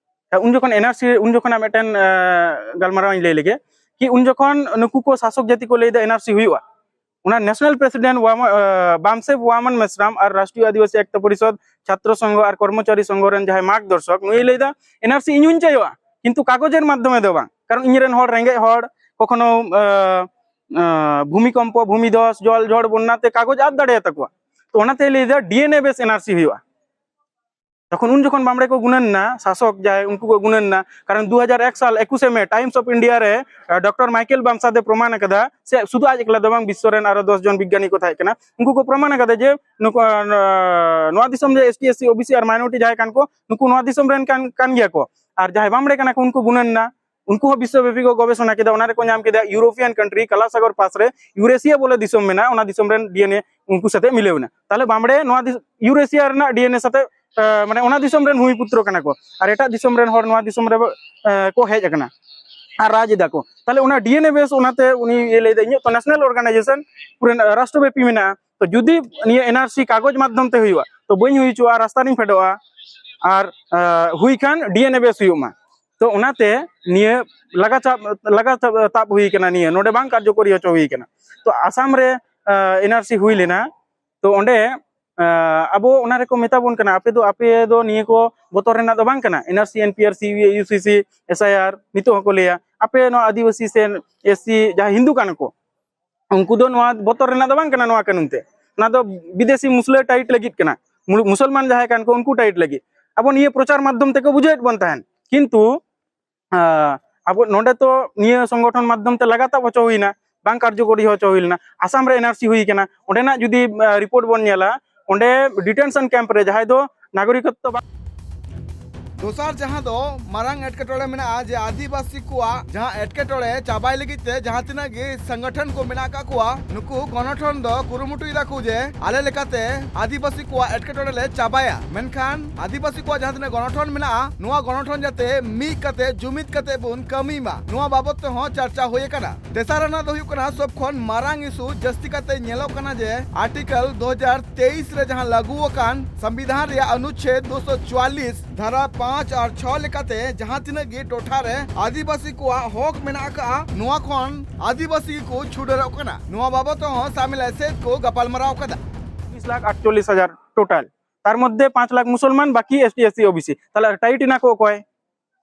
ᱩᱱ ᱡᱚᱠᱷᱚᱱ ᱮᱱ ᱟᱨ ᱥᱤ, ᱩᱱ ᱡᱚᱠᱷᱚᱱᱟᱜ ᱢᱤᱫᱴᱮᱱ ᱜᱟᱞᱢᱟᱨᱟᱣ ᱤᱧ ᱞᱟᱹᱭ ᱞᱮᱜᱮ, ᱠᱤ ᱩᱱ ᱡᱚᱠᱷᱚᱱ ᱱᱩᱠᱩ ᱠᱚ ᱥᱟᱥᱚᱠ ᱡᱟᱹᱛᱤ ᱠᱚ ᱞᱟᱹᱭᱫᱟ ᱮᱱ ᱟᱨ ᱥᱤ ᱦᱩᱭᱩᱜᱼᱟ, ᱚᱱᱟ ᱱᱮᱥᱱᱟᱞ ᱯᱨᱮᱥᱤᱰᱮᱱᱴ ᱵᱟᱢᱥᱮᱵ ᱣᱟᱢᱚᱱ ᱢᱮᱥᱨᱟᱢ ᱟᱨ ᱨᱟᱥᱴᱨᱤᱭᱚ ᱟᱹᱫᱤᱵᱟᱹᱥᱤ ᱮᱠᱛᱟ ᱯᱚᱨᱤᱥᱚᱫ, ᱪᱷᱟᱛᱨᱚ ᱥᱚᱝᱜᱷᱚ ᱟᱨ ᱠᱚᱨᱢᱚᱪᱟᱨᱤ ᱥᱚᱝᱜᱷᱚ ᱨᱮᱱ ᱡᱟᱦᱟᱸᱭ ᱢᱟᱨᱜᱽᱫᱚᱨᱥᱚᱠ, ᱱᱩᱭ ᱞᱟᱹᱭᱫᱟ ᱮᱱ ᱟᱨ ᱥᱤ ᱤᱧ ᱦᱚᱧ ᱪᱟᱹᱭᱚᱜᱼᱟ, ᱠᱤᱱᱛᱩ ᱠᱟᱜᱚᱡᱮᱨ ᱢᱟᱫᱽᱫᱷᱚᱢᱮ ᱫᱚ ᱵᱟᱝ, ᱠᱟᱨᱚᱱ ᱤᱧ ᱨᱮᱱ ᱦᱚᱲ ᱨᱮᱸᱜᱮᱡ ᱦᱚᱲ ᱠᱚᱠᱷᱚᱱᱳ ᱵᱷᱩᱢᱤᱠᱚᱢᱯᱚ, ᱵᱷᱩᱢᱤᱫᱷᱚᱥ, ᱡᱚᱞ ᱡᱷᱚᱲ, ᱵᱚᱱᱱᱟ ᱛᱮ ᱠᱟᱜᱚᱡᱽ ᱟᱫ ᱫᱟᱲᱮᱭᱟᱛᱟ ᱠᱚᱣᱟ᱾ ᱛᱚ ᱚᱱᱟᱛᱮ ᱞᱟᱹᱭᱫᱟ ᱰᱤ ᱮᱱ ᱮ ᱵᱮᱥ ᱮᱱ ᱟᱨ ᱥᱤ ᱦᱩᱭᱩᱜᱼᱟ᱾ ᱛᱚᱠᱷᱚᱱ ᱩᱱ ᱡᱚᱠᱷᱚᱱ ᱵᱟᱢᱲᱮ ᱠᱚ ᱜᱩᱱᱟᱹᱱ ᱮᱱᱟ, ᱥᱟᱥᱚᱠ ᱡᱟᱦᱟᱸᱭ, ᱩᱱᱠᱩ ᱠᱚ ᱜᱩᱱᱟᱹᱱ ᱮᱱᱟ, ᱠᱟᱨᱚᱱ ᱫᱩ ᱦᱟᱡᱟᱨ ᱮᱠ ᱥᱟᱞ ᱮᱠᱩᱥᱮ ᱢᱮ ᱴᱟᱭᱤᱢᱥ ᱚᱯᱷ ᱤᱱᱰᱤᱭᱟ ᱨᱮ ᱰᱚᱠᱴᱚᱨ ᱢᱟᱭᱠᱮᱞ ᱵᱟᱢᱥᱟᱫ ᱮ ᱯᱨᱚᱢᱟᱱ ᱟᱠᱟᱫᱟ, ᱥᱮ ᱥᱩᱫᱷᱩ ᱟᱡ ᱮᱠᱞᱟ ᱫᱚ ᱵᱟᱝ, ᱵᱤᱥᱥᱚ ᱨᱮᱱ ᱟᱨᱚ ᱫᱚᱥ ᱡᱚᱱ ᱵᱤᱜᱽᱜᱟᱱᱤ ᱠᱚ ᱛᱟᱦᱮᱸ ᱠᱟᱱᱟ, ᱩᱱᱠᱩ ᱠᱚ ᱯᱨᱚᱢᱟᱱ ᱟᱠᱟᱫᱟ ᱡᱮ ᱱᱩᱠᱩ, ᱱᱚᱣᱟ ᱫᱤᱥᱚᱢ ᱨᱮ S T, S C, O B C ᱟᱨ ᱢᱟᱭᱱᱚᱨᱤᱴᱤ ᱡᱟᱦᱟᱸᱭ ᱠᱟᱱ ᱠᱚ, ᱱᱩᱠᱩ ᱱᱚᱣᱟ ᱫᱤᱥᱚᱢ ᱨᱮᱱ ᱠᱟᱱ, ᱠᱟᱱ ᱜᱮᱭᱟ ᱠᱚ᱾ ᱟᱨ ᱡᱟᱦᱟᱸᱭ ᱵᱟᱢᱲᱮ ᱠᱟᱱᱟ ᱠᱚ, ᱩᱱᱠᱩ ᱜᱩᱱᱟᱹᱱ ᱮᱱᱟ, ᱩᱱᱠᱩ ᱦᱚᱸ ᱵᱤᱥᱥᱚᱵᱮᱯᱤ ᱠᱚ ᱜᱚᱵᱮᱥᱚᱱᱟ ᱠᱮᱫᱟ, ᱚᱱᱟ ᱨᱮᱠᱚ ᱧᱟᱢ ᱠᱮᱫᱟ ᱤᱭᱩᱨᱳᱯᱤᱭᱟᱱ ᱠᱟᱱᱴᱨᱤ ᱠᱟᱞᱟ ᱥᱟᱜᱚᱨ ᱯᱟᱥ ᱨᱮ ᱤᱭᱩᱨᱮᱥᱤᱭᱟ ᱵᱚᱞᱮ ᱫᱤᱥᱚᱢ ᱢᱮᱱᱟᱜᱼᱟ, ᱚᱱᱟ ᱫᱤᱥᱚᱢ ᱨᱮᱱ ᱰᱤ ᱮᱱ ᱮ ᱩᱱᱠᱩ ᱥᱟᱛᱮ ᱢᱤᱞᱟᱹᱣ ᱮᱱᱟ᱾ ᱛᱟᱦᱞᱮ ᱵᱟᱢᱲᱮ ᱱᱚᱣᱟ ᱫᱤᱥ-, ᱤᱭᱩᱨᱮᱥᱤᱭᱟ ᱨᱮᱱᱟᱜ ᱰᱤ ᱮᱱ ᱮ ᱥᱟᱛᱮ, ᱟᱸ, ᱢᱟᱱᱮ ᱚᱱᱟ ᱫᱤᱥᱚᱢ ᱨᱮᱱ ᱦᱩᱭ ᱯᱩᱛᱨᱚ ᱠᱟᱱᱟ ᱠᱚ, ᱟᱨ ᱮᱴᱟᱜ ᱫᱤᱥᱚᱢ ᱨᱮᱱ ᱦᱚᱲ ᱱᱚᱣᱟ ᱫᱤᱥᱚᱢ ᱨᱮ, ᱟᱸ, ᱠᱚ ᱦᱮᱡ ᱟᱠᱟᱱᱟ ᱟᱨ ᱨᱟᱡᱽ ᱮᱫᱟ ᱠᱚ᱾ ᱛᱟᱦᱞᱮ ᱚᱱᱟ ᱰᱤ ᱮᱱ ᱮ ᱵᱮᱥ, ᱚᱱᱟᱛᱮ ᱩᱱᱤ ᱤᱭᱟᱹ ᱞᱟᱹᱭᱫᱟ, ᱤᱧᱟᱹᱜ ᱛᱚ ᱱᱮᱥᱱᱟᱞ ᱚᱨᱜᱟᱱᱟᱭᱡᱮᱥᱚᱱ ᱯᱩᱨᱟᱹ ᱨᱟᱥᱴᱨᱚᱵᱮᱯᱤ ᱢᱮᱱᱟᱜᱼᱟ, ᱛᱚ ᱡᱩᱫᱤ ᱱᱤᱭᱟᱹ ᱮᱱ ᱟᱨ ᱥᱤ ᱠᱟᱜᱚᱡᱽ ᱢᱟᱫᱽᱫᱷᱚᱢ ᱛᱮ ᱦᱩᱭᱩᱜᱼᱟ, ᱛᱚ ᱵᱟᱹᱧ ᱦᱩᱭ ᱦᱚᱪᱚᱣᱟᱜᱼᱟ, ᱨᱟᱥᱛᱟ ᱨᱤᱧ ᱯᱷᱮᱰᱚᱜᱼᱟ᱾ ᱟᱨ, ᱟᱸ, ᱦᱩᱭ ᱠᱷᱟᱱ ᱰᱤ ᱮᱱ ᱮ ᱵᱮᱥ ᱦᱩᱭᱩᱜ ᱢᱟ᱾ ᱛᱚ ᱚᱱᱟᱛᱮ ᱱᱤᱭᱟᱹ ᱞᱟᱜᱟ ᱪᱟᱯ, ᱞᱟᱜᱟ ᱪᱟᱯ, ᱛᱟᱵ ᱦᱩᱭ ᱠᱟᱱᱟ, ᱱᱤᱭᱟᱹ ᱱᱚᱰᱮ ᱵᱟᱝ ᱠᱟᱨᱡᱚᱠᱚᱨᱤ ᱦᱚᱪᱚ ᱦᱩᱭ ᱠᱟᱱᱟ᱾ ᱛᱚ ᱟᱥᱟᱢ ᱨᱮ, ᱟᱸ, ᱮᱱ ᱟᱨ ᱥᱤ ᱦᱩᱭ ᱞᱮᱱᱟ, ᱛᱚ ᱚᱸᱰᱮ, ᱟᱸ, ᱟᱵᱚ ᱚᱱᱟ ᱨᱮᱠᱚ ᱢᱮᱛᱟ ᱵᱚᱱ ᱠᱟᱱᱟ, ᱟᱯᱮ ᱫᱚ, ᱟᱯᱮ ᱫᱚ ᱱᱤᱭᱟᱹ ᱠᱚ ᱵᱚᱛᱚᱨ ᱨᱮᱱᱟᱜ ᱫᱚ ᱵᱟᱝ ᱠᱟᱱᱟ, ᱮᱱ R C, N P R C, U C C, S I R, ᱱᱤᱛᱚᱜ ᱦᱚᱸᱠᱚ ᱞᱟᱹᱭᱟ, ᱟᱯᱮ ᱱᱚᱣᱟ ᱟᱹᱫᱤᱵᱟᱹᱥᱤ ᱥᱮ ᱮᱥ ᱥᱤ ᱡᱟᱦᱟᱸᱭ ᱦᱤᱱᱫᱩ ᱠᱟᱱᱟ ᱠᱚ, ᱩᱱᱠᱩ ᱫᱚ ᱱᱚᱣᱟ ᱵᱚᱛᱚᱨ ᱨᱮᱱᱟᱜ ᱫᱚ ᱵᱟᱝ ᱠᱟᱱᱟ ᱱᱚᱣᱟ ᱠᱟᱹᱱᱩᱱ ᱛᱮ᱾ ᱚᱱᱟ ᱫᱚ ᱵᱤᱫᱮᱥᱤ ᱢᱩᱥᱞᱟᱹ ᱴᱟᱭᱤᱴ ᱞᱟᱹᱜᱤᱫ ᱠᱟᱱᱟ, ᱢᱩ-, ᱢᱩᱥᱚᱞᱢᱟᱱ ᱡᱟᱦᱟᱸᱭ ᱠᱟᱱ ᱠᱚ ᱩᱱᱠᱩ ᱴᱟᱭᱤᱴ ᱞᱟᱹᱜᱤᱫ᱾ ᱟᱵᱚ ᱱᱤᱭᱟᱹ ᱯᱨᱚᱪᱟᱨ ᱢᱟᱫᱽᱫᱷᱚᱢ ᱛᱮᱠᱚ ᱵᱩᱡᱷᱟᱹᱣᱮᱫ ᱵᱚᱱ ᱛᱟᱦᱮᱸᱱ, ᱠᱤᱱᱛᱩ, ᱟᱸ, ᱟᱵᱚ ᱱᱚᱰᱮ ᱛᱚ ᱱᱤᱭᱟᱹ ᱥᱚᱝᱜᱚᱴᱷᱚᱱ ᱢᱟᱫᱽᱫᱷᱚᱢ ᱛᱮ ᱞᱟᱜᱟ ᱛᱟᱵ ᱦᱚᱪᱚ ᱦᱩᱭᱱᱟ, ᱵᱟᱝ ᱠᱟᱨᱡᱚᱠᱚᱨᱤ ᱦᱚᱪᱚ ᱦᱩᱭ ᱞᱮᱱᱟ᱾ ᱟᱥᱟᱢ ᱨᱮ ᱮᱱ ᱟᱨ ᱥᱤ ᱦᱩᱭ ᱠᱟᱱᱟ, ᱚᱸᱰᱮᱱᱟᱜ ᱡᱩᱫᱤ, ᱟᱸ, ᱨᱤᱯᱳᱨᱴ ᱵᱚᱱ ᱧᱮᱞᱟ, ᱚᱸᱰᱮ ᱰᱤᱴᱮᱱᱥᱚᱱ ᱠᱮᱢᱯ ᱨᱮ ᱡᱟᱦᱟᱸᱭ ᱫᱚ ᱱᱟᱜᱚᱨᱤᱠᱚᱛᱛᱚ ᱵᱟᱝ ᱫᱚᱥᱟᱨ ᱡᱟᱦᱟᱸ ᱫᱚ ᱢᱟᱨᱟᱝ ᱮᱴᱠᱮᱴᱚᱬᱮ ᱢᱮᱱᱟᱜᱼᱟ, ᱡᱮ ᱟᱹᱫᱤᱵᱟᱹᱥᱤ ᱠᱚᱣᱟᱜ ᱡᱟᱦᱟᱸ ᱮᱴᱠᱮᱴᱚᱬᱮ ᱪᱟᱵᱟᱭ ᱞᱟᱹᱜᱤᱫ ᱛᱮ ᱡᱟᱦᱟᱸ ᱛᱤᱱᱟᱹᱜ ᱜᱮ ᱥᱚᱝᱜᱚᱴᱷᱚᱱ ᱠᱚ ᱢᱮᱱᱟᱜ ᱟᱠᱟᱫ ᱠᱚᱣᱟ, ᱱᱩᱠᱩ ᱜᱚᱱᱚᱴᱷᱚᱱ ᱫᱚ ᱠᱩᱨᱩᱢᱩᱴᱩᱭ ᱫᱟᱠᱚ ᱡᱮ ᱟᱞᱮ ᱞᱮᱠᱟᱛᱮ ᱟᱹᱫᱤᱵᱟᱹᱥᱤ ᱠᱚᱣᱟᱜ ᱮᱴᱠᱮᱴᱚᱬᱮ ᱞᱮ ᱪᱟᱵᱟᱭᱟ, ᱢᱮᱱᱠᱷᱟᱱ ᱟᱹᱫᱤᱵᱟᱹᱥᱤ ᱠᱚᱣᱟᱜ ᱡᱟᱦᱟᱸ ᱛᱤᱱᱟᱹᱜ ᱜᱚᱱᱚᱴᱷᱚᱱ ᱢᱮᱱᱟᱜᱼᱟ, ᱱᱚᱣᱟ ᱜᱚᱱᱚᱴᱷᱚᱱ ᱡᱟᱛᱮ ᱢᱤᱫ ᱠᱟᱛᱮ, ᱡᱩᱢᱤᱫ ᱠᱟᱛᱮ ᱵᱚᱱ ᱠᱟᱹᱢᱤ ᱢᱟ, ᱱᱚᱣᱟ ᱵᱟᱵᱚᱫ ᱛᱮᱦᱚᱸ ᱪᱟᱨᱪᱟ ᱦᱩᱭ ᱟᱠᱟᱱᱟ᱾ ᱛᱮᱥᱟᱨ ᱟᱱᱟᱜ ᱫᱚ ᱦᱩᱭᱩᱜ ᱠᱟᱱᱟ ᱥᱚᱵ ᱠᱷᱚᱱ ᱢᱟᱨᱟᱝ ᱤᱥᱩ, ᱡᱟᱹᱥᱛᱤ ᱠᱟᱛᱮ ᱧᱮᱞᱚᱜ ᱠᱟᱱᱟ ᱡᱮ ᱟᱨᱴᱤᱠᱮᱞ ᱫᱩ ᱦᱟᱡᱟᱨ ᱛᱮᱭᱤᱥ ᱨᱮ ᱡᱟᱦᱟᱸ ᱞᱟᱹᱜᱩ ᱟᱠᱟᱱ ᱥᱚᱝᱵᱤᱫᱷᱟᱱ ᱨᱮᱭᱟᱜ ᱚᱱᱩᱪᱷᱮᱫ ᱫᱩᱥᱚ ᱪᱩᱣᱟᱞᱤᱥ ᱫᱷᱟᱨᱟ ᱯᱟᱸᱪ ᱟᱨ ᱪᱷᱚ ᱞᱮᱠᱟᱛᱮ ᱡᱟᱦᱟᱸ ᱛᱤᱱᱟᱹᱜ ᱜᱮ ᱴᱚᱴᱷᱟ ᱨᱮ ᱟᱹᱫᱤᱵᱟᱹᱥᱤ ᱠᱚᱣᱟᱜ ᱦᱚᱠ ᱢᱮᱱᱟᱜ ᱟᱠᱟᱫᱼᱟ, ᱱᱚᱣᱟ ᱠᱷᱚᱱ ᱟᱹᱫᱤᱵᱟᱹᱥᱤ ᱠᱚ ᱪᱷᱩᱰᱟᱹᱨᱚᱜ ᱠᱟᱱᱟ᱾ ᱱᱚᱣᱟ ᱵᱟᱵᱚᱫ ᱛᱮᱦᱚᱸ ᱥᱟᱢᱮᱞᱟᱭ ᱥᱮᱫ ᱠᱚ ᱜᱟᱯᱟᱞᱢᱟᱨᱟᱣ ᱟᱠᱟᱫᱟ᱾ ᱪᱚᱵᱵᱤᱥ ᱞᱟᱠᱷ ᱟᱴᱪᱚᱞᱞᱤᱥ ᱦᱟᱡᱟᱨ ᱴᱳᱴᱟᱞ, ᱛᱟᱨ ᱢᱚᱫᱽᱫᱷᱮ ᱯᱟᱸᱪ ᱞᱟᱠᱷ ᱢᱩᱥᱚᱞᱢᱟᱱ, ᱵᱟᱹᱠᱤ S T, S C, O B ᱥᱤ᱾ ᱛᱟᱦᱚᱞᱮ ᱴᱟᱭᱤᱴ ᱮᱱᱟ ᱠᱚ ᱚᱠᱚᱭ?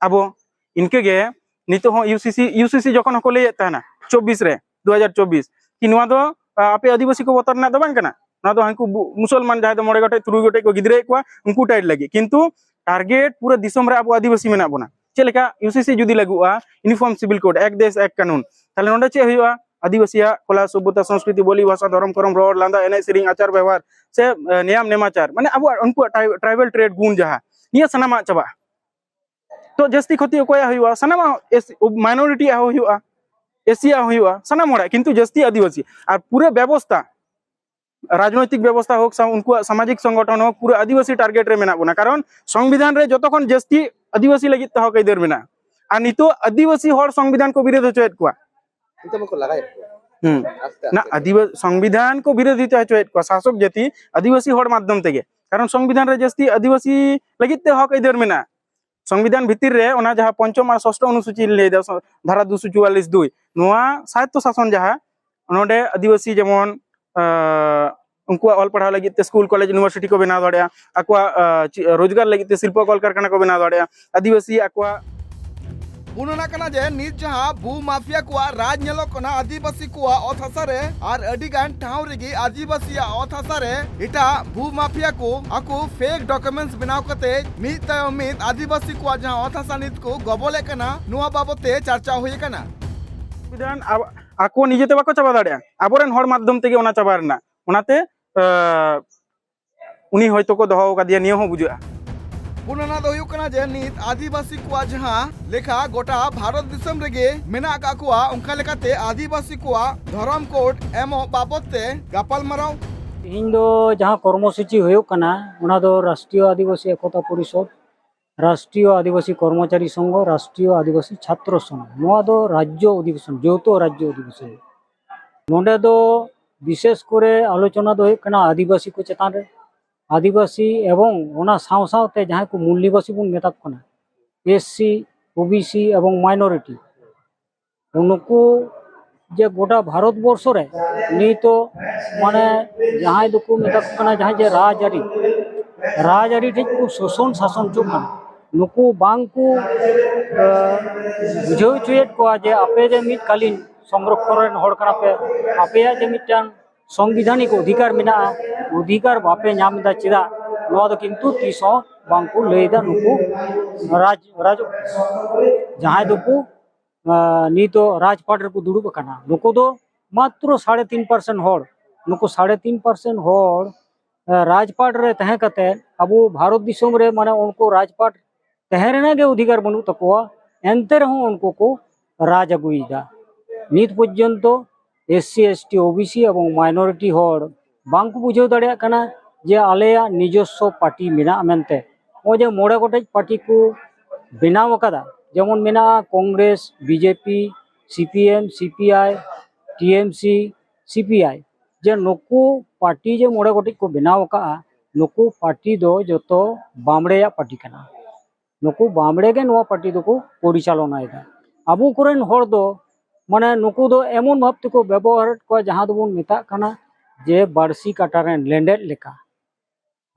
ᱟᱵᱚ᱾ ᱤᱱᱠᱟᱹᱜᱮ ᱱᱤᱛᱚᱜ ᱦᱚᱸ ᱤᱭᱩ ᱥᱤ ᱥᱤ, ᱤᱭᱩ ᱥᱤ ᱥᱤ ᱡᱚᱠᱷᱚᱱ ᱦᱚᱸᱠᱚ ᱞᱟᱹᱭᱮᱫ ᱛᱟᱦᱮᱱᱟ ᱪᱚᱵᱵᱤᱥ ᱨᱮ, ᱫᱩ ᱦᱟᱡᱟᱨ ᱪᱚᱵᱵᱤᱥ, ᱠᱤ ᱱᱚᱣᱟ ᱫᱚ, ᱟ, ᱟᱯᱮ ᱟᱹᱫᱤᱵᱟᱹᱥᱤ ᱠᱚ ᱵᱚᱛᱚᱨ ᱨᱮᱱᱟᱜ ᱫᱚ ᱵᱟᱝ ᱠᱟᱱᱟ, ᱱᱚᱣᱟ ᱫᱚ ᱦᱟᱱᱠᱩ ᱵᱩ-, ᱢᱩᱥᱚᱞᱢᱟᱱ ᱡᱟᱦᱟᱸᱭ ᱫᱚ ᱢᱚᱬᱮ ᱜᱚᱴᱮᱡ ᱛᱩᱨᱩᱭ ᱜᱚᱴᱮᱡ ᱠᱚ ᱜᱤᱫᱽᱨᱟᱹᱭᱮᱫ ᱠᱚᱣᱟ, ᱩᱱᱠᱩ ᱴᱟᱭᱤᱴ ᱞᱟᱹᱜᱤᱫ᱾ ᱠᱤᱱᱛᱩ ᱴᱟᱨᱜᱮᱴ ᱯᱩᱨᱟᱹ ᱫᱤᱥᱚᱢ ᱨᱮ ᱟᱵᱚ ᱟᱹᱫᱤᱵᱟᱹᱥᱤ ᱢᱮᱱᱟᱜ ᱵᱚᱱᱟ᱾ ᱪᱮᱫ ᱞᱮᱠᱟ ᱤᱭᱩ ᱥᱤ ᱥᱤ ᱡᱩᱫᱤ ᱞᱟᱹᱜᱩᱜᱼᱟ, ᱤᱭᱩᱱᱤᱯᱷᱚᱨᱢ ᱥᱤᱵᱤᱞ ᱠᱳᱰ, ᱮᱠ ᱫᱮᱥ ᱮᱠ ᱠᱟᱹᱱᱩᱱ, ᱛᱟᱦᱞᱮ ᱱᱚᱰᱮ ᱪᱮᱫ ᱦᱩᱭᱩᱜᱼᱟ? ᱟᱹᱫᱤᱵᱟᱹᱥᱤᱭᱟᱜ ᱠᱚᱞᱟ, ᱥᱚᱵᱷᱚᱛᱟ, ᱥᱚᱝᱥᱠᱨᱤᱛᱤ, ᱵᱚᱞᱤ, ᱵᱷᱟᱥᱟ, ᱫᱷᱚᱨᱚᱢ, ᱠᱚᱨᱚᱢ, ᱨᱚᱲ, ᱞᱟᱸᱫᱟ, ᱮᱱᱮᱡ, ᱥᱮᱨᱮᱧ, ᱟᱪᱟᱨ ᱵᱮᱣᱦᱟᱨ, ᱥᱮ, ᱮ, ᱱᱮᱭᱟᱢ ᱱᱮᱢᱟᱪᱟᱨ, ᱢᱟᱱᱮ ᱟᱵᱚᱣᱟᱜ ᱩᱱᱠᱩᱣᱟᱜ ᱴᱨᱟᱭ-, ᱴᱨᱟᱭᱵᱟᱞ ᱴᱨᱮᱰ ᱜᱩᱱ ᱡᱟᱦᱟᱸ, ᱱᱤᱭᱟᱹ ᱥᱟᱱᱟᱢᱟᱜ ᱪᱟᱵᱟᱜᱼᱟ᱾ ᱛᱚ ᱡᱟᱹᱥᱛᱤ ᱠᱷᱚᱛᱤ ᱚᱠᱚᱭᱟᱜ ᱦᱩᱭᱩᱜᱼᱟ? ᱥᱟᱱᱟᱢᱟᱜ ᱮᱥ-, ᱢᱟᱭᱱᱚᱨᱤᱴᱤᱭᱟᱜ ᱦᱚᱸ ᱦᱩᱭᱩᱜᱼᱟ, ᱮᱥ ᱥᱤ ᱭᱟᱜ ᱦᱚᱸ ᱦᱩᱭᱩᱜᱼᱟ, ᱥᱟᱱᱟᱢ ᱦᱚᱲᱟᱜ, ᱠᱤᱱᱛᱩ ᱡᱟᱹᱥᱛᱤ ᱟᱹᱫᱤᱵᱟᱹᱥᱤ᱾ ᱟᱨ ᱯᱩᱨᱟᱹ ᱵᱮᱵᱚᱥᱛᱟ, ᱨᱟᱡᱽᱱᱳᱭᱛᱤᱠ ᱵᱮᱵᱚᱥᱛᱟ ᱦᱳᱠ, ᱥᱟ-, ᱩᱱᱠᱩᱣᱟᱜ ᱥᱟᱢᱟᱡᱤᱠ ᱥᱚᱝᱜᱚᱴᱷᱚᱱ ᱦᱳᱠ, ᱯᱩᱨᱟᱹ ᱟᱹᱫᱤᱵᱟᱹᱥᱤ ᱴᱟᱨᱜᱮᱴ ᱨᱮ ᱢᱮᱱᱟᱜ ᱵᱚᱱᱟ᱾ ᱠᱟᱨᱚᱱ ᱥᱚᱝᱵᱤᱫᱷᱟᱱ ᱨᱮ ᱡᱚᱛᱚ ᱠᱷᱚᱱ ᱡᱟᱹᱥᱛᱤ ᱟᱹᱫᱤᱵᱟᱹᱥᱤ ᱞᱟᱹᱜᱤᱫ ᱛᱮ ᱦᱚᱠ ᱟᱹᱭᱫᱟᱹᱨ ᱢᱮᱱᱟᱜᱼᱟ᱾ ᱟᱨ ᱱᱤᱛᱚᱜ ᱟᱹᱫᱤᱵᱟᱹᱥᱤ ᱦᱚᱲ ᱥᱚᱝᱵᱤᱫᱷᱟᱱ ᱠᱚ ᱵᱤᱨᱳᱫ ᱦᱚᱪᱚᱭᱮᱫ ᱠᱚᱣᱟ᱾ ᱱᱤᱛᱚᱜ ᱢᱟᱠᱚ ᱞᱟᱜᱟᱭᱮᱫ ᱠᱚᱣᱟ᱾ ᱦᱩᱸ᱾ ᱟᱥᱛᱮ ᱟᱥᱛᱮ ᱱᱟ, ᱛᱮ᱾ ᱟᱹᱫᱤᱵᱟᱹ-, ᱥᱚᱝᱵᱤᱫᱷᱟᱱ ᱠᱚ ᱵᱤᱨᱳᱫᱷᱤᱛᱟ ᱦᱚᱪᱚᱭᱮᱫ ᱠᱚᱣᱟ, ᱥᱟᱥᱚᱠ ᱡᱟᱹᱛᱤ ᱟᱹᱫᱤᱵᱟᱹᱥᱤ ᱦᱚᱲ ᱢᱟᱫᱽᱫᱷᱚᱢ ᱛᱮᱜᱮ᱾ ᱠᱟᱨᱚᱱ ᱥᱚᱝᱵᱤᱫᱷᱟᱱ ᱨᱮ ᱡᱟᱹᱥᱛᱤ ᱟᱹᱫᱤᱵᱟᱹᱥᱤ ᱞᱟᱹᱜᱤᱫ ᱛᱮ ᱦᱚᱠ ᱟᱹᱭᱫᱟᱹᱨ ᱢᱮᱱᱟᱜᱼᱟ᱾ ᱥᱚᱝᱵᱤᱫᱷᱟᱱ ᱵᱷᱤᱛᱤᱨ ᱨᱮ ᱚᱱᱟ ᱡᱟᱦᱟᱸ ᱯᱚᱧᱪᱚᱢ ᱟᱨ ᱥᱚᱥᱴᱚ ᱚᱱᱩᱥᱩᱪᱤ ᱞᱟᱹᱭ ᱮᱫᱟ, ᱥᱚ-, ᱫᱷᱟᱨᱟ ᱫᱩᱥᱚ ᱪᱩᱣᱟᱞᱤᱥ ᱫᱩᱭ, ᱱᱚᱣᱟ ᱥᱟᱭᱤᱛᱛᱚ ᱥᱟᱥᱚᱱ ᱡᱟᱦᱟᱸ, ᱱᱚᱰᱮ ᱟᱹᱫᱤᱵᱟᱹᱥᱤ ᱡᱮᱢᱚᱱ, ᱟᱸ, ᱩᱱᱠᱩᱣᱟᱜ ᱚᱞ ᱯᱟᱲᱦᱟᱣ ᱞᱟᱹᱜᱤᱫ ᱛᱮ ᱥᱠᱩᱞ, ᱠᱚᱞᱮᱡᱽ, ᱤᱭᱩᱱᱤᱵᱷᱟᱨᱥᱤᱴᱤ ᱠᱚ ᱵᱮᱱᱟᱣ ᱫᱟᱲᱮᱭᱟᱜᱼᱟ, ᱟᱠᱚᱣᱟᱜ, ᱟᱸ, ᱪᱮ-, ᱨᱳᱡᱽᱜᱟᱨ ᱞᱟᱹᱜᱤᱫ ᱛᱮ ᱥᱤᱞᱯᱚ ᱠᱚᱞᱠᱟᱨᱠᱷᱟᱱᱟ ᱠᱚ ᱵᱮᱱᱟᱣ ᱫᱟᱲᱮᱭᱟᱜᱼᱟ, ᱟᱹᱫᱤᱵᱟᱹᱥᱤ ᱟᱠᱚᱣᱟᱜ ᱵᱩᱱᱟᱹᱱ ᱠᱟᱱᱟ ᱡᱮ ᱱᱤᱛ ᱡᱟᱦᱟᱸ ᱵᱷᱩ ᱢᱟᱯᱷᱤᱭᱟ ᱠᱚᱣᱟᱜ ᱨᱟᱡᱽ ᱧᱮᱞᱚᱜ ᱠᱟᱱᱟ ᱟᱹᱫᱤᱵᱟᱹᱥᱤ ᱠᱚᱣᱟᱜ ᱚᱛ ᱦᱟᱥᱟ ᱨᱮ, ᱟᱨ ᱟᱹᱰᱤ ᱜᱟᱱ ᱴᱷᱟᱶ ᱨᱮᱜᱮ ᱟᱹᱫᱤᱵᱟᱹᱥᱤᱭᱟᱜ ᱚᱛ ᱦᱟᱥᱟ ᱨᱮ ᱮᱴᱟᱜ ᱵᱷᱩ ᱢᱟᱯᱷᱤᱭᱟ ᱠᱚ ᱟᱠᱚ ᱯᱷᱮᱠ ᱰᱚᱠᱩᱢᱮᱱᱴᱥ ᱵᱮᱱᱟᱣ ᱠᱟᱛᱮ ᱢᱤᱫ ᱛᱟᱭᱚᱢ ᱢᱤᱫ ᱟᱹᱫᱤᱵᱟᱹᱥᱤ ᱠᱚᱣᱟᱜ ᱡᱟᱦᱟᱸ ᱚᱛ ᱦᱟᱥᱟ ᱱᱤᱛ ᱠᱚ ᱜᱚᱵᱚᱞᱮᱫ ᱠᱟᱱᱟ, ᱱᱚᱣᱟ ᱵᱟᱵᱚᱛ ᱛᱮ ᱪᱟᱨᱪᱟ ᱦᱩᱭ ᱟᱠᱟᱱᱟ᱾ ᱥᱚᱝᱵᱤᱫᱷᱟᱱ ᱟᱵ-, ᱟᱠᱚ ᱱᱤᱡᱮᱛᱮ ᱵᱟᱠᱚ ᱪᱟᱵᱟ ᱫᱟᱲᱮᱭᱟᱜᱼᱟ, ᱟᱵᱚᱨᱮᱱ ᱦᱚᱲ ᱢᱟᱫᱽᱫᱷᱚᱢ ᱛᱮᱜᱮ ᱚᱱᱟ ᱪᱟᱵᱟ ᱨᱮᱱᱟᱜ, ᱚᱱᱟᱛᱮ, ᱟᱸ, ᱩᱱᱤ ᱦᱚᱭᱛᱳ ᱠᱚ ᱫᱚᱦᱚ ᱟᱠᱟᱫᱮᱭᱟ, ᱱᱤᱭᱟᱹ ᱦᱚᱸ ᱵᱩᱡᱷᱟᱹᱜᱼᱟ᱾ ᱯᱩᱱ ᱟᱱᱟᱜ ᱫᱚ ᱦᱩᱭᱩᱜ ᱠᱟᱱᱟ ᱡᱮ ᱱᱤᱛ ᱟᱹᱫᱤᱵᱟᱹᱥᱤ ᱠᱚᱣᱟᱜ ᱡᱟᱦᱟᱸ ᱞᱮᱠᱷᱟ ᱜᱚᱴᱟ ᱵᱷᱟᱨᱚᱛ ᱫᱤᱥᱚᱢ ᱨᱮᱜᱮ ᱢᱮᱱᱟᱜ ᱟᱠᱟᱫ ᱠᱚᱣᱟ, ᱚᱱᱠᱟ ᱞᱮᱠᱟᱛᱮ ᱟᱹᱫᱤᱵᱟᱹᱥᱤ ᱠᱚᱣᱟᱜ ᱫᱷᱚᱨᱚᱢ ᱠᱳᱰ ᱮᱢᱚᱜ ᱵᱟᱵᱚᱛ ᱛᱮ ᱜᱟᱯᱟᱞᱢᱟᱨᱟᱣ᱾ ᱛᱮᱦᱮᱧ ᱫᱚ ᱡᱟᱦᱟᱸ ᱠᱚᱨᱢᱚᱥᱩᱪᱤ ᱦᱩᱭᱩᱜ ᱠᱟᱱᱟ, ᱚᱱᱟ ᱫᱚ ᱨᱟᱥᱴᱨᱤᱭᱚ ᱟᱹᱫᱤᱵᱟᱹᱥᱤ ᱮᱠᱚᱛᱟ ᱯᱚᱨᱤᱥᱚᱫᱽ, ᱨᱟᱥᱴᱨᱤᱭᱚ ᱟᱹᱫᱤᱵᱟᱹᱥᱤ ᱠᱚᱨᱢᱚᱪᱟᱨᱤ ᱥᱚᱝᱜᱷᱚ, ᱨᱟᱥᱴᱨᱤᱭᱚ ᱟᱹᱫᱤᱵᱟᱹᱥᱤ ᱪᱷᱟᱛᱨᱚ ᱥᱚᱝᱜᱷᱚ, ᱱᱚᱣᱟ ᱫᱚ ᱨᱟᱡᱽᱡᱚ ᱚᱫᱷᱤᱵᱮᱥᱚᱱ, ᱡᱚᱛᱚ ᱨᱟᱡᱽᱡᱚ ᱚᱫᱷᱤᱵᱮᱥᱚᱱ᱾ ᱱᱚᱰᱮ ᱫᱚ ᱵᱤᱥᱮᱥ ᱠᱚᱨᱮ ᱟᱞᱳᱪᱚᱱᱟ ᱫᱚ ᱦᱩᱭᱩᱜ ᱠᱟᱱᱟ ᱟᱹᱫᱤᱵᱟᱹᱥᱤ ᱠᱚ ᱪᱮᱛᱟᱱ ᱨᱮ᱾ ᱟᱹᱫᱤᱵᱟᱹᱥᱤ ᱮᱵᱚᱝ ᱚᱱᱟ ᱥᱟᱶ ᱥᱟᱶᱛᱮ ᱡᱟᱦᱟᱸᱭ ᱠᱚ ᱢᱩᱞ ᱱᱤᱵᱟᱥᱤ ᱵᱚᱱ ᱢᱮᱛᱟ ᱠᱚ ᱠᱟᱱᱟ, ᱮᱥ ᱥᱤ, ᱳ ᱵᱤ ᱥᱤ ᱮᱵᱚᱝ ᱢᱟᱭᱱᱚᱨᱤᱴᱤ, ᱱᱩᱠᱩ ᱡᱮ ᱜᱚᱴᱟ ᱵᱷᱟᱨᱚᱛ ᱵᱚᱨᱥᱚ ᱨᱮ ᱱᱤᱛᱚᱜ ᱢᱟᱱᱮ ᱡᱟᱦᱟᱸᱭ ᱫᱚᱠᱚ ᱢᱮᱛᱟ ᱠᱚ ᱠᱟᱱᱟ, ᱡᱟᱦᱟᱸᱭ ᱡᱮ ᱨᱟᱡᱽᱟᱹᱨᱤ, ᱨᱟᱡᱽᱟᱹᱨᱤ ᱴᱷᱮᱡ ᱠᱚ ᱥᱳᱥᱚᱱ ᱥᱟᱥᱚᱱ ᱦᱚᱪᱚᱜ ᱠᱟᱱᱟ, ᱱᱩᱠᱩ ᱵᱟᱝ ᱠᱚ, ᱮ, ᱵᱩᱡᱷᱟᱹᱣ ᱦᱚᱪᱚᱭᱮᱫ ᱠᱚᱣᱟ ᱡᱮ ᱟᱯᱮ ᱡᱮ ᱢᱤᱫ ᱠᱟᱞᱤᱱ ᱥᱚᱝᱨᱚᱠᱠᱷᱚᱱ ᱨᱮᱱ ᱦᱚᱲ ᱠᱟᱱᱟ ᱯᱮ, ᱟᱯᱮᱭᱟᱜ ᱡᱮ ᱢᱤᱫᱴᱟᱝ ᱥᱚᱝᱵᱤᱫᱷᱟᱱᱤᱠ ᱚᱫᱷᱤᱠᱟᱨ ᱢᱮᱱᱟᱜᱼᱟ, ᱚᱫᱷᱤᱠᱟᱨ ᱵᱟᱯᱮ ᱧᱟᱢ ᱮᱫᱟ ᱪᱮᱫᱟᱜ? ᱱᱚᱣᱟ ᱫᱚ ᱠᱤᱱᱛᱩ ᱛᱤᱥ ᱦᱚᱸ ᱵᱟᱝ ᱠᱚ ᱞᱟᱹᱭ ᱮᱫᱟ ᱱᱩᱠᱩ ᱨᱟᱡᱽ, ᱨᱟᱡᱽ, ᱡᱟᱦᱟᱸᱭ ᱫᱚᱠᱚ, ᱟ, ᱱᱤᱛᱚᱜ ᱨᱟᱡᱽᱯᱟᱴ ᱨᱮᱠᱚ ᱫᱩᱲᱩᱵ ᱟᱠᱟᱱᱟ᱾ ᱱᱩᱠᱩ ᱫᱚ ᱢᱟᱛᱨᱚ ᱥᱟᱲᱮ ᱛᱤᱱ ᱯᱟᱨᱥᱮᱱᱴ ᱦᱚᱲ, ᱱᱩᱠᱩ ᱥᱟᱲᱮ ᱛᱤᱱ ᱯᱟᱨᱥᱮᱱᱴ ᱦᱚᱲ, ᱟ, ᱨᱟᱡᱽᱯᱟᱴ ᱨᱮ ᱛᱟᱦᱮᱸ ᱠᱟᱛᱮ ᱟᱵᱚ ᱵᱷᱟᱨᱚᱛ ᱫᱤᱥᱚᱢ ᱨᱮ ᱢᱟᱱᱮ ᱩᱱᱠᱩ ᱨᱟᱡᱽᱯᱟᱴ ᱛᱟᱦᱮᱸ ᱨᱮᱱᱟᱜ ᱜᱮ ᱚᱫᱷᱤᱠᱟᱨ ᱵᱟᱹᱱᱩᱜ ᱛᱟᱠᱚᱣᱟ, ᱮᱱᱛᱮ ᱨᱮᱦᱚᱸ ᱩᱱᱠᱩ ᱠᱚ ᱨᱟᱡᱽ ᱟᱹᱜᱩᱭᱮᱫᱟ᱾ ᱱᱤᱛ ᱯᱚᱨᱡᱚᱱᱛᱚ ᱮᱥ ᱥᱤ, ᱮᱥ ᱴᱤ, ᱳ ᱵᱤ ᱥᱤ ᱮᱵᱚᱝ ᱢᱟᱭᱱᱚᱨᱤᱴᱤ ᱦᱚᱲ ᱵᱟᱝ ᱠᱚ ᱵᱩᱡᱷᱟᱹᱣ ᱫᱟᱲᱮᱭᱟᱜ ᱠᱟᱱᱟ ᱡᱮ ᱟᱞᱮᱭᱟᱜ ᱱᱤᱡᱚᱥᱥᱚ ᱯᱟᱨᱴᱤ ᱢᱮᱱᱟᱜᱼᱟ ᱢᱮᱱᱛᱮ᱾ ᱱᱚᱜᱼᱚᱭ ᱡᱮ ᱢᱚᱬᱮ ᱜᱚᱴᱮᱡ ᱯᱟᱨᱴᱤ ᱠᱚ ᱵᱮᱱᱟᱣ ᱟᱠᱟᱫᱟ, ᱡᱮᱢᱚᱱ ᱢᱮᱱᱟᱜᱼᱟ Congress, B J P, C P M, C P I, T M C, C P I, ᱡᱮ ᱱᱩᱠᱩ ᱯᱟᱨᱴᱤ ᱡᱮ ᱢᱚᱬᱮ ᱜᱚᱴᱮᱡ ᱠᱚ ᱵᱮᱱᱟᱣ ᱟᱠᱟᱫᱼᱟ, ᱱᱩᱠᱩ ᱯᱟᱨᱴᱤ ᱫᱚ ᱡᱚᱛᱚ ᱵᱟᱢᱲᱮᱭᱟᱜ ᱯᱟᱨᱴᱤ ᱠᱟᱱᱟ᱾ ᱱᱩᱠᱩ ᱵᱟᱢᱲᱮ ᱜᱮ ᱱᱚᱣᱟ ᱯᱟᱨᱴᱤ ᱫᱚᱠᱚ ᱯᱚᱨᱤᱪᱟᱞᱚᱱᱟᱭᱮᱫᱟ᱾ ᱟᱵᱚ ᱠᱚᱨᱮᱱ ᱦᱚᱲ ᱫᱚ ᱢᱟᱱᱮ ᱱᱩᱠᱩ ᱫᱚ ᱮᱢᱚᱱ ᱵᱷᱟᱵ ᱛᱮᱠᱚ ᱵᱮᱵᱚᱦᱟᱨᱮᱫ ᱠᱚᱣᱟ ᱡᱟᱦᱟᱸ ᱫᱚᱵᱚᱱ ᱢᱮᱛᱟᱜ ᱠᱟᱱᱟ ᱡᱮ ᱵᱟᱹᱲᱥᱤ ᱠᱟᱴᱟ ᱨᱮᱱ ᱞᱮᱸᱰᱮᱫ ᱞᱮᱠᱟ᱾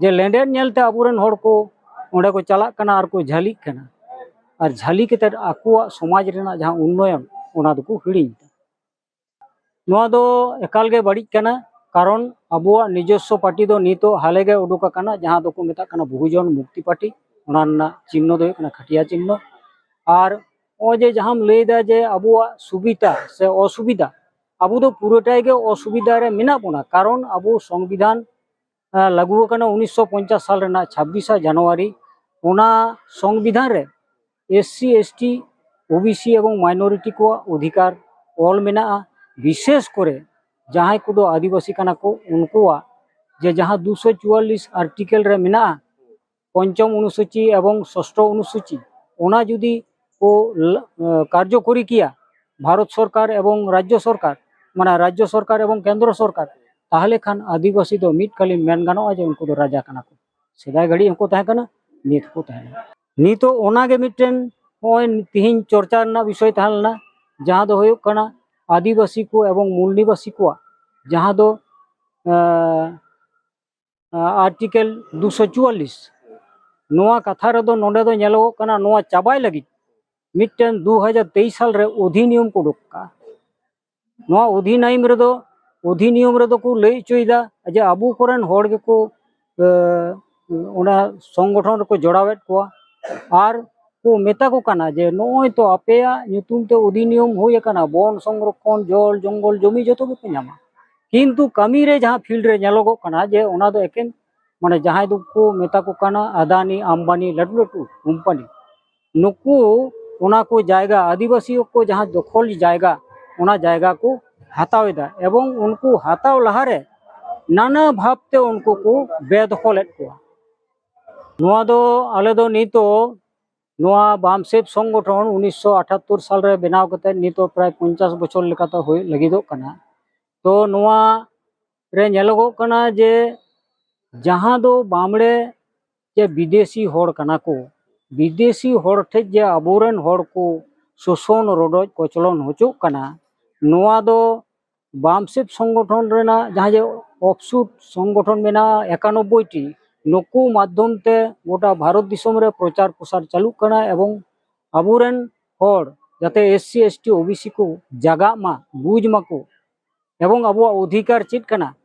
ᱡᱮ ᱞᱮᱸᱰᱮᱫ ᱧᱮᱞᱛᱮ ᱟᱵᱚᱨᱮᱱ ᱦᱚᱲ ᱠᱚ ᱚᱸᱰᱮ ᱠᱚ ᱪᱟᱞᱟᱜ ᱠᱟᱱᱟ ᱟᱨ ᱠᱚ ᱡᱷᱟᱹᱞᱤᱜ ᱠᱟᱱᱟ, ᱟᱨ ᱡᱷᱟᱹᱞᱤ ᱠᱟᱛᱮᱫ ᱟᱠᱚᱣᱟᱜ ᱥᱚᱢᱟᱡᱽ ᱨᱮᱱᱟᱜ ᱡᱟᱦᱟᱸ ᱩᱱᱱᱚᱭᱚᱱ, ᱚᱱᱟ ᱫᱚᱠᱚ ᱦᱤᱲᱤᱧ ᱮᱫᱟ᱾ ᱱᱚᱣᱟ ᱫᱚ ᱮᱠᱟᱞ ᱜᱮ ᱵᱟᱹᱲᱤᱡ ᱠᱟᱱᱟ, ᱠᱟᱨᱚᱱ ᱟᱵᱚᱣᱟᱜ ᱱᱤᱡᱚᱥᱥᱚ ᱯᱟᱨᱴᱤ ᱫᱚ ᱱᱤᱛᱚᱜ ᱦᱟᱞᱮ ᱜᱮ ᱩᱰᱩᱠ ᱟᱠᱟᱱᱟ, ᱡᱟᱦᱟᱸ ᱫᱚᱠᱚ ᱢᱮᱛᱟᱜ ᱠᱟᱱᱟ ᱵᱚᱦᱩᱡᱚᱱ ᱢᱩᱠᱛᱤ ᱯᱟᱨᱴᱤ᱾ ᱚᱱᱟ ᱨᱮᱱᱟᱜ ᱪᱤᱦᱱᱚ ᱫᱚ ᱦᱩᱭᱩᱜ ᱠᱟᱱᱟ ᱠᱷᱟᱹᱴᱤᱭᱟ ᱪᱤᱦᱱᱚ᱾ ᱟᱨ ᱱᱚᱜᱼᱚᱭ ᱡᱮ ᱡᱟᱦᱟᱸᱢ ᱞᱟᱹᱭᱫᱟ ᱡᱮ ᱟᱵᱚᱣᱟᱜ ᱥᱩᱵᱤᱫᱷᱟ ᱥᱮ ᱚᱥᱩᱵᱤᱫᱷᱟ, ᱟᱵᱚ ᱫᱚ ᱯᱩᱨᱟᱹᱴᱟᱭ ᱜᱮ ᱚᱥᱩᱵᱤᱫᱷᱟ ᱨᱮ ᱢᱮᱱᱟᱜ ᱵᱚᱱᱟ, ᱠᱟᱨᱚᱱ ᱟᱵᱚ ᱥᱚᱝᱵᱤᱫᱷᱟᱱ, ᱟᱸ, ᱞᱟᱹᱜᱩ ᱟᱠᱟᱱᱟ ᱩᱱᱤᱥᱥᱚ ᱯᱚᱧᱪᱟᱥ ᱥᱟᱞ ᱨᱮᱱᱟᱜ ᱪᱷᱟᱵᱵᱤᱥᱟ ᱡᱟᱱᱩᱣᱟᱨᱤ, ᱚᱱᱟ ᱥᱚᱝᱵᱤᱫᱷᱟᱱ ᱨᱮ ᱮᱥ ᱥᱤ, ᱮᱥ ᱴᱤ, ᱳ ᱵᱤ ᱥᱤ ᱮᱵᱚᱝ ᱢᱟᱭᱱᱚᱨᱤᱴᱤ ᱠᱚᱣᱟᱜ ᱚᱫᱷᱤᱠᱟᱨ ᱚᱞ ᱢᱮᱱᱟᱜᱼᱟ᱾ ᱵᱤᱥᱮᱥ ᱠᱚᱨᱮ ᱡᱟᱦᱟᱸᱭ ᱠᱚᱫᱚ ᱟᱹᱫᱤᱵᱟᱹᱥᱤ ᱠᱟᱱᱟ ᱠᱚ, ᱩᱱᱠᱩᱣᱟᱜ ᱡᱮ ᱡᱟᱦᱟᱸ ᱫᱩᱥᱚ ᱪᱩᱣᱟᱞᱞᱤᱥ ᱟᱨᱴᱤᱠᱮᱞ ᱨᱮ ᱢᱮᱱᱟᱜᱼᱟ, ᱯᱚᱧᱪᱚᱢ ᱚᱱᱩᱥᱩᱪᱤ ᱮᱵᱚᱝ ᱥᱚᱥᱴᱚ ᱚᱱᱩᱥᱩᱪᱤ, ᱚᱱᱟ ᱡᱩᱫᱤ ᱠᱚ ᱞᱟ-, ᱮ, ᱠᱟᱨᱡᱚᱠᱚᱨᱤ ᱠᱮᱭᱟ ᱵᱷᱟᱨᱚᱛ ᱥᱚᱨᱠᱟᱨ ᱮᱵᱚᱝ ᱨᱟᱡᱽᱡᱚ ᱥᱚᱨᱠᱟᱨ, ᱢᱟᱱᱮ ᱨᱟᱡᱽᱡᱚ ᱥᱚᱨᱠᱟᱨ ᱮᱵᱚᱝ ᱠᱮᱱᱫᱨᱚ ᱥᱚᱨᱠᱟᱨ, ᱛᱟᱦᱚᱞᱮ ᱠᱷᱟᱱ ᱟᱹᱫᱤᱵᱟᱹᱥᱤ ᱫᱚ ᱢᱤᱫ ᱠᱟᱞᱤᱱ ᱢᱮᱱ ᱜᱟᱱᱚᱜᱼᱟ ᱡᱮ ᱩᱱᱠᱩ ᱫᱚ ᱨᱟᱡᱟ ᱠᱟᱱᱟ ᱠᱚ᱾ ᱥᱮᱫᱟᱭ ᱜᱷᱟᱹᱲᱤᱡ ᱦᱚᱸᱠᱚ ᱛᱟᱦᱮᱸ ᱠᱟᱱᱟ, ᱱᱤᱛ ᱦᱚᱸᱠᱚ ᱛᱟᱦᱮᱱᱟ᱾ ᱱᱤᱛᱚᱜ ᱚᱱᱟᱜᱮ ᱢᱤᱫᱴᱮᱱ ᱱᱚᱜᱼᱚᱭ ᱛᱤᱦᱤᱧ ᱪᱚᱨᱪᱟ ᱨᱮᱱᱟᱜ ᱵᱤᱥᱚᱭ ᱛᱟᱦᱮᱸ ᱞᱮᱱᱟ, ᱡᱟᱦᱟᱸ ᱫᱚ ᱦᱩᱭᱩᱜ ᱠᱟᱱᱟ ᱟᱹᱫᱤᱵᱟᱹᱥᱤ ᱠᱚ ᱮᱵᱚᱝ ᱢᱩᱞ ᱱᱤᱵᱟᱥᱤ ᱠᱚᱣᱟᱜ ᱡᱟᱦᱟᱸ ᱫᱚ, ᱮᱸ, ᱟᱨᱴᱤᱠᱮᱞ ᱫᱩᱥᱚ ᱪᱩᱣᱟᱞᱞᱤᱥ, ᱱᱚᱣᱟ ᱠᱟᱛᱷᱟ ᱨᱮᱫᱚ ᱱᱚᱰᱮ ᱫᱚ ᱧᱮᱞᱚᱜᱚᱜ ᱠᱟᱱᱟ, ᱱᱚᱣᱟ ᱪᱟᱵᱟᱭ ᱞᱟᱹᱜᱤᱫ ᱢᱤᱫᱴᱮᱱ ᱫᱩ ᱦᱟᱡᱟᱨ ᱛᱮᱭᱤᱥ ᱥᱟᱞ ᱨᱮ ᱚᱫᱷᱤᱱᱤᱭᱚᱢ ᱠᱚ ᱩᱰᱩᱠ ᱠᱟᱜᱼᱟ᱾ ᱱᱚᱣᱟ ᱚᱫᱷᱤᱱᱤᱭᱚᱢ ᱨᱮᱫᱚ, ᱚᱫᱷᱤᱱᱤᱭᱚᱢ ᱨᱮᱫᱚ ᱠᱚ ᱞᱟᱹᱭ ᱦᱚᱪᱚᱭᱮᱫᱟ ᱡᱮ ᱟᱵᱚ ᱠᱚᱨᱮᱱ ᱦᱚᱲ ᱜᱮᱠᱚ, ᱮ, ᱚᱱᱟ ᱥᱚᱝᱜᱚᱴᱷᱚᱱ ᱨᱮᱠᱚ ᱡᱚᱲᱟᱣᱮᱫ ᱠᱚᱣᱟ ᱟᱨ ᱠᱚ ᱢᱮᱛᱟ ᱠᱚ ᱠᱟᱱᱟ ᱡᱮ ᱱᱚᱜᱼᱚᱭ ᱛᱚ ᱟᱯᱮᱭᱟᱜ ᱧᱩᱛᱩᱢ ᱛᱮ ᱚᱫᱷᱤᱱᱤᱭᱚᱢ ᱦᱩᱭ ᱟᱠᱟᱱᱟ, ᱵᱚᱱ ᱥᱚᱝᱨᱚᱠᱷᱚᱱ, ᱡᱚᱞ, ᱡᱚᱝᱜᱚᱞ, ᱡᱚᱢᱤ ᱡᱚᱛᱚ ᱜᱮᱯᱮ ᱧᱟᱢᱟ, ᱠᱤᱱᱛᱩ ᱠᱟᱹᱢᱤ ᱨᱮ ᱡᱟᱦᱟᱸ ᱯᱷᱤᱞᱰ ᱨᱮ ᱧᱮᱞᱚᱜᱚᱜ ᱠᱟᱱᱟ ᱡᱮ ᱚᱱᱟ ᱫᱚ ᱮᱠᱮᱱ, ᱢᱟᱱᱮ, ᱡᱟᱦᱟᱸᱭ ᱫᱚᱠᱚ ᱢᱮᱛᱟ ᱠᱚ ᱠᱟᱱᱟ ᱟᱫᱟᱱᱤ, ᱟᱢᱵᱟᱱᱤ, ᱞᱟᱹᱴᱩ ᱞᱟᱹᱴᱩ ᱠᱳᱢᱯᱟᱱᱤ, ᱱᱩᱠᱩ ᱚᱱᱟ ᱠᱚ ᱡᱟᱭᱜᱟ, ᱟᱹᱫᱤᱵᱟᱹᱥᱤ ᱠᱚ ᱡᱟᱦᱟᱸ ᱫᱚᱠᱷᱚᱞ ᱡᱟᱭᱜᱟ, ᱚᱱᱟ ᱡᱟᱭᱜᱟ ᱠᱚ ᱦᱟᱛᱟᱣ ᱮᱫᱟ ᱮᱵᱚᱝ ᱩᱱᱠᱩ ᱦᱟᱛᱟᱣ ᱞᱟᱦᱟᱨᱮ ᱱᱟᱱᱟ ᱵᱷᱟᱵᱽᱛᱮ ᱩᱱᱠᱩ ᱠᱚ ᱵᱮᱫᱚᱠᱷᱚᱞᱮᱫ ᱠᱚᱣᱟ᱾ ᱱᱚᱣᱟ ᱫᱚ ᱟᱞᱮ ᱫᱚ ᱱᱤᱛᱚᱜ ᱱᱚᱣᱟ ᱵᱟᱢᱥᱮᱵ ᱥᱚᱝᱜᱚᱴᱷᱚᱱ ᱩᱱᱤᱥᱥᱚ ᱟᱴᱷᱟᱛᱛᱳᱨ ᱥᱟᱞ ᱨᱮ ᱵᱮᱱᱟᱣ ᱠᱟᱛᱮ ᱱᱤᱛᱚᱜ ᱯᱨᱟᱭ ᱯᱚᱧᱪᱟᱥ ᱵᱚᱪᱷᱚᱨ ᱞᱮᱠᱟᱛᱮ ᱦᱩᱭᱩᱜ ᱞᱟᱹᱜᱤᱫᱚᱜ ᱠᱟᱱᱟ᱾ ᱛᱚ ᱱᱚᱣᱟ ᱨᱮ ᱧᱮᱞᱚᱜᱚᱜ ᱠᱟᱱᱟ ᱡᱮ ᱡᱟᱦᱟᱸ ᱫᱚ ᱵᱟᱢᱲᱮ ᱡᱮ ᱵᱤᱫᱮᱥᱤ ᱦᱚᱲ ᱠᱟᱱᱟ ᱠᱚ, ᱵᱤᱫᱮᱥᱤ ᱦᱚᱲ ᱴᱷᱮᱡ ᱡᱮ ᱟᱵᱚᱨᱮᱱ ᱦᱚᱲ ᱠᱚ ᱥᱳᱥᱚᱱ, ᱨᱚᱰᱚᱡ, ᱠᱚᱪᱞᱚᱱ ᱦᱚᱪᱚᱜ ᱠᱟᱱᱟ, ᱱᱚᱣᱟ ᱫᱚ ᱵᱟᱢᱥᱮᱵ ᱥᱚᱝᱜᱚᱴᱷᱚᱱ ᱨᱮᱱᱟᱜ ᱡᱟᱦᱟᱸ ᱡᱮ ᱚᱯᱷᱥᱩᱴ ᱥᱚᱝᱜᱚᱴᱷᱚᱱ ᱢᱮᱱᱟᱜᱼᱟ ᱮᱠᱟᱱᱚᱵᱵᱳᱭ ᱴᱤ, ᱱᱩᱠᱩ ᱢᱟᱫᱽᱫᱷᱚᱢ ᱛᱮ ᱜᱚᱴᱟ ᱵᱷᱟᱨᱚᱛ ᱫᱤᱥᱚᱢ ᱨᱮ ᱯᱨᱚᱪᱟᱨ ᱯᱨᱚᱥᱟᱨ ᱪᱟᱹᱞᱩᱜ ᱠᱟᱱᱟ ᱮᱵᱚᱝ ᱟᱵᱚᱨᱮᱱ ᱦᱚᱲ ᱡᱟᱛᱮ ᱮᱥ ᱥᱤ, ᱮᱥ ᱴᱤ, ᱳ ᱵᱤ ᱥᱤ ᱠᱚ ᱡᱟᱜᱟᱜ ᱢᱟ, ᱵᱩᱡᱽ ᱢᱟᱠᱚ ᱮᱵᱚᱝ ᱟᱵᱚᱣᱟᱜ ᱚᱫᱷᱤᱠᱟᱨ ᱪᱮᱫ ᱠᱟᱱᱟ,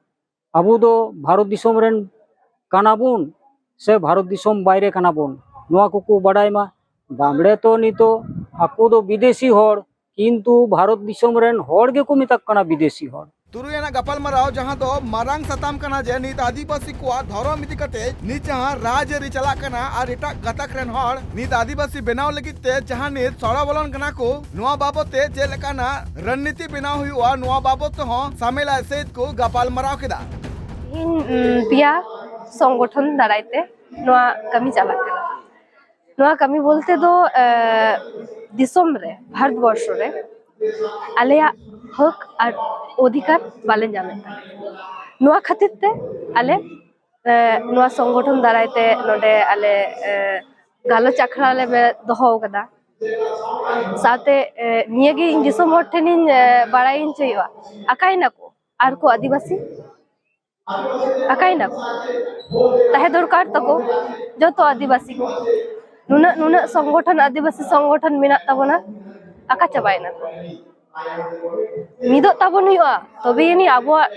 ᱟᱵᱚ ᱫᱚ ᱵᱷᱟᱨᱚᱛ ᱫᱤᱥᱚᱢ ᱨᱮᱱ ᱠᱟᱱᱟ ᱵᱚᱱ ᱥᱮ ᱵᱷᱟᱨᱚᱛ ᱫᱤᱥᱚᱢ ᱵᱟᱭᱨᱮ ᱠᱟᱱᱟ ᱵᱚᱱ, ᱱᱚᱣᱟ ᱠᱚᱠᱚ ᱵᱟᱰᱟᱭ ᱢᱟ᱾ ᱵᱟᱢᱲᱮ ᱛᱚ ᱱᱤᱛᱚᱜ ᱟᱠᱚ ᱫᱚ ᱵᱤᱫᱮᱥᱤ ᱦᱚᱲ, ᱠᱤᱱᱛᱩ ᱵᱷᱟᱨᱚᱛ ᱫᱤᱥᱚᱢ ᱨᱮᱱ ᱦᱚᱲ ᱜᱮᱠᱚ ᱢᱮᱛᱟ ᱠᱚ ᱠᱟᱱᱟ ᱵᱤᱫᱮᱥᱤ ᱦᱚᱲ᱾ ᱛᱩᱨᱩᱭ ᱟᱱᱟᱜ ᱜᱟᱯᱟᱞᱢᱟᱨᱟᱣ, ᱡᱟᱦᱟᱸ ᱫᱚ ᱢᱟᱨᱟᱝ ᱥᱟᱛᱟᱢ ᱠᱟᱱᱟ ᱡᱮ ᱱᱤᱛ ᱟᱹᱫᱤᱵᱟᱹᱥᱤ ᱠᱚᱣᱟᱜ ᱫᱷᱚᱨᱚᱢ ᱤᱫᱤ ᱠᱟᱛᱮ ᱱᱤᱛ ᱡᱟᱦᱟᱸ ᱨᱟᱡᱽ ᱟᱹᱨᱤ ᱪᱟᱞᱟᱜ ᱠᱟᱱᱟ ᱟᱨ ᱮᱴᱟᱜ ᱜᱟᱛᱟᱠ ᱨᱮᱱ ᱦᱚᱲ ᱱᱤᱛ ᱟᱹᱫᱤᱵᱟᱹᱥᱤ ᱵᱮᱱᱟᱣ ᱞᱟᱹᱜᱤᱫ ᱛᱮ ᱡᱟᱦᱟᱸ ᱱᱤᱛ ᱥᱚᱲᱚ ᱵᱚᱞᱚᱱ ᱠᱟᱱᱟ ᱠᱚ, ᱱᱚᱣᱟ ᱵᱟᱵᱚᱛ ᱛᱮ ᱪᱮᱫ ᱞᱮᱠᱟᱱᱟᱜ ᱨᱚᱱᱱᱤᱛᱤ ᱵᱮᱱᱟᱣ ᱦᱩᱭᱩᱜᱼᱟ, ᱱᱚᱣᱟ ᱵᱟᱵᱚᱛ ᱛᱮᱦᱚᱸ ᱥᱟᱢᱮᱞᱟᱭ ᱥᱮᱫ ᱠᱚ ᱜᱟᱯᱟᱞᱢᱟᱨᱟᱣ ᱠᱮᱫᱟ᱾ ᱤᱧ, ᱩᱢ, ᱯᱮᱭᱟ ᱥᱚᱝᱜᱚᱴᱷᱚᱱ ᱫᱟᱨᱟᱭ ᱛᱮ ᱱᱚᱣᱟ ᱠᱟᱹᱢᱤ ᱪᱟᱞᱟᱜ ᱠᱟᱱᱟ᱾ ᱱᱚᱣᱟ ᱠᱟᱹᱢᱤ ᱵᱚᱞᱛᱮ ᱫᱚ, ᱮ, ᱫᱤᱥᱚᱢ ᱨᱮ, ᱵᱷᱟᱨᱚᱛ ᱵᱚᱨᱥᱚ ᱨᱮ ᱟᱞᱮᱭᱟᱜ ᱦᱚᱠ ᱟᱨ ᱚᱫᱷᱤᱠᱟᱨ ᱵᱟᱞᱮ ᱧᱟᱢᱮᱫ ᱠᱟᱱᱟ᱾ ᱱᱚᱣᱟ ᱠᱷᱟᱹᱛᱤᱨ ᱛᱮ ᱟᱞᱮ, ᱮ, ᱱᱚᱣᱟ ᱥᱚᱝᱜᱚᱴᱷᱚᱱ ᱫᱟᱨᱟᱭ ᱛᱮ ᱱᱚᱰᱮ ᱟᱞᱮ, ᱮ, ᱜᱟᱞᱚᱪ ᱟᱠᱷᱲᱟ ᱞᱮ ᱢᱮ-, ᱫᱚᱦᱚ ᱟᱠᱟᱫᱟ᱾ ᱥᱟᱶᱛᱮ, ᱮ, ᱱᱤᱭᱟᱹᱜᱮ ᱤᱧ ᱫᱤᱥᱚᱢ ᱦᱚᱲ ᱴᱷᱮᱱᱤᱧ, ᱮ, ᱵᱟᱲᱟᱭᱤᱧ ᱪᱟᱹᱭᱚᱜᱼᱟ, ᱟᱠᱟᱭ ᱱᱟᱠᱚ ᱟᱨ ᱠᱚ ᱟᱹᱫᱤᱵᱟᱹᱥᱤ? ᱟᱠᱟᱭ ᱱᱟᱠᱚ? ᱛᱟᱦᱮᱸ ᱫᱚᱨᱠᱟᱨ ᱛᱟᱠᱚ ᱡᱚᱛᱚ ᱟᱹᱫᱤᱵᱟᱹᱥᱤ ᱠᱚ᱾ ᱱᱩᱱᱟᱹᱜ, ᱱᱩᱱᱟᱹᱜ ᱥᱚᱝᱜᱚᱴᱷᱚᱱ, ᱟᱹᱫᱤᱵᱟᱹᱥᱤ ᱥᱚᱝᱜᱚᱴᱷᱚᱱ ᱢᱮᱱᱟᱜ ᱛᱟᱵᱚᱱᱟ, ᱟᱠᱟ ᱪᱟᱵᱟᱭᱮᱱᱟ ᱠᱚ? ᱢᱤᱫᱚᱜ ᱛᱟᱵᱚᱱ ᱦᱩᱭᱩᱜᱼᱟ, ᱛᱚᱵᱮ ᱟᱹᱱᱤᱡ ᱟᱵᱚᱣᱟᱜ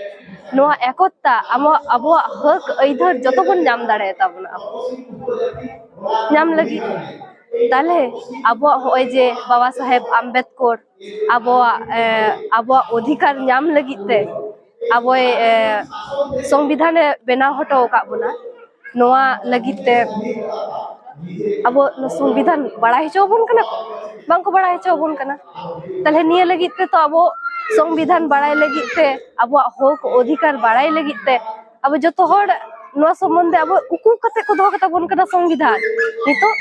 ᱱᱚᱣᱟ ᱮᱠᱚᱛᱟ, ᱟᱵᱚᱣᱟᱜ, ᱟᱵᱚᱣᱟᱜ ᱦᱚᱠ ᱟᱹᱭᱫᱟᱹᱨ ᱡᱚᱛᱚ ᱵᱚᱱ ᱧᱟᱢ ᱫᱟᱲᱮᱭᱟᱛᱟ ᱵᱚᱱᱟ ᱟᱵᱚ᱾ ᱧᱟᱢ ᱞᱟᱹᱜᱤᱫ ᱛᱟᱦᱞᱮ ᱟᱵᱚᱣᱟᱜ ᱦᱚᱸᱜᱼᱚᱭ ᱡᱮ ᱵᱟᱵᱟ ᱥᱟᱦᱮᱵᱽ ᱟᱢᱵᱮᱫᱠᱚᱨ ᱟᱵᱚᱣᱟᱜ, ᱮ, ᱟᱵᱚᱣᱟᱜ ᱚᱫᱷᱤᱠᱟᱨ ᱧᱟᱢ ᱞᱟᱹᱜᱤᱫ ᱛᱮ ᱟᱵᱚᱭ, ᱮ, ᱥᱚᱝᱵᱤᱫᱷᱟᱱᱮ ᱵᱮᱱᱟᱣ ᱦᱚᱴᱚ ᱟᱠᱟᱫ ᱵᱚᱱᱟ, ᱱᱚᱣᱟ ᱞᱟᱹᱜᱤᱫ ᱛᱮ ᱟᱵᱚ ᱱᱚᱣᱟ ᱥᱚᱝᱵᱤᱫᱷᱟᱱ ᱵᱟᱲᱟᱭ ᱦᱚᱪᱚ ᱟᱵᱚᱱ ᱠᱟᱱᱟ ᱠᱚ? ᱵᱟᱝᱠᱚ ᱵᱟᱲᱟᱭ ᱦᱚᱪᱚ ᱟᱵᱚᱱ ᱠᱟᱱᱟ᱾ ᱛᱟᱦᱞᱮ ᱱᱤᱭᱟᱹ ᱞᱟᱹᱜᱤᱫ ᱛᱮ ᱛᱚ ᱟᱵᱚ ᱥᱚᱝᱵᱤᱫᱷᱟᱱ ᱵᱟᱲᱟᱭ ᱞᱟᱹᱜᱤᱫ ᱛᱮ, ᱟᱵᱚᱣᱟᱜ ᱦᱚᱠ ᱚᱫᱷᱤᱠᱟᱨ ᱵᱟᱲᱟᱭ ᱞᱟᱹᱜᱤᱫ ᱛᱮ ᱟᱵᱚ ᱡᱚᱛᱚ ᱦᱚᱲ ᱱᱚᱣᱟ ᱥᱚᱢᱵᱚᱱᱫᱷᱮ ᱟᱵᱚ ᱩᱠᱩ ᱠᱟᱛᱮ ᱠᱚ ᱫᱚᱦᱚ ᱠᱟᱛᱟ ᱵᱚᱱ ᱠᱟᱱᱟ ᱥᱚᱝᱵᱤᱫᱷᱟᱱ᱾ ᱱᱤᱛᱚᱜ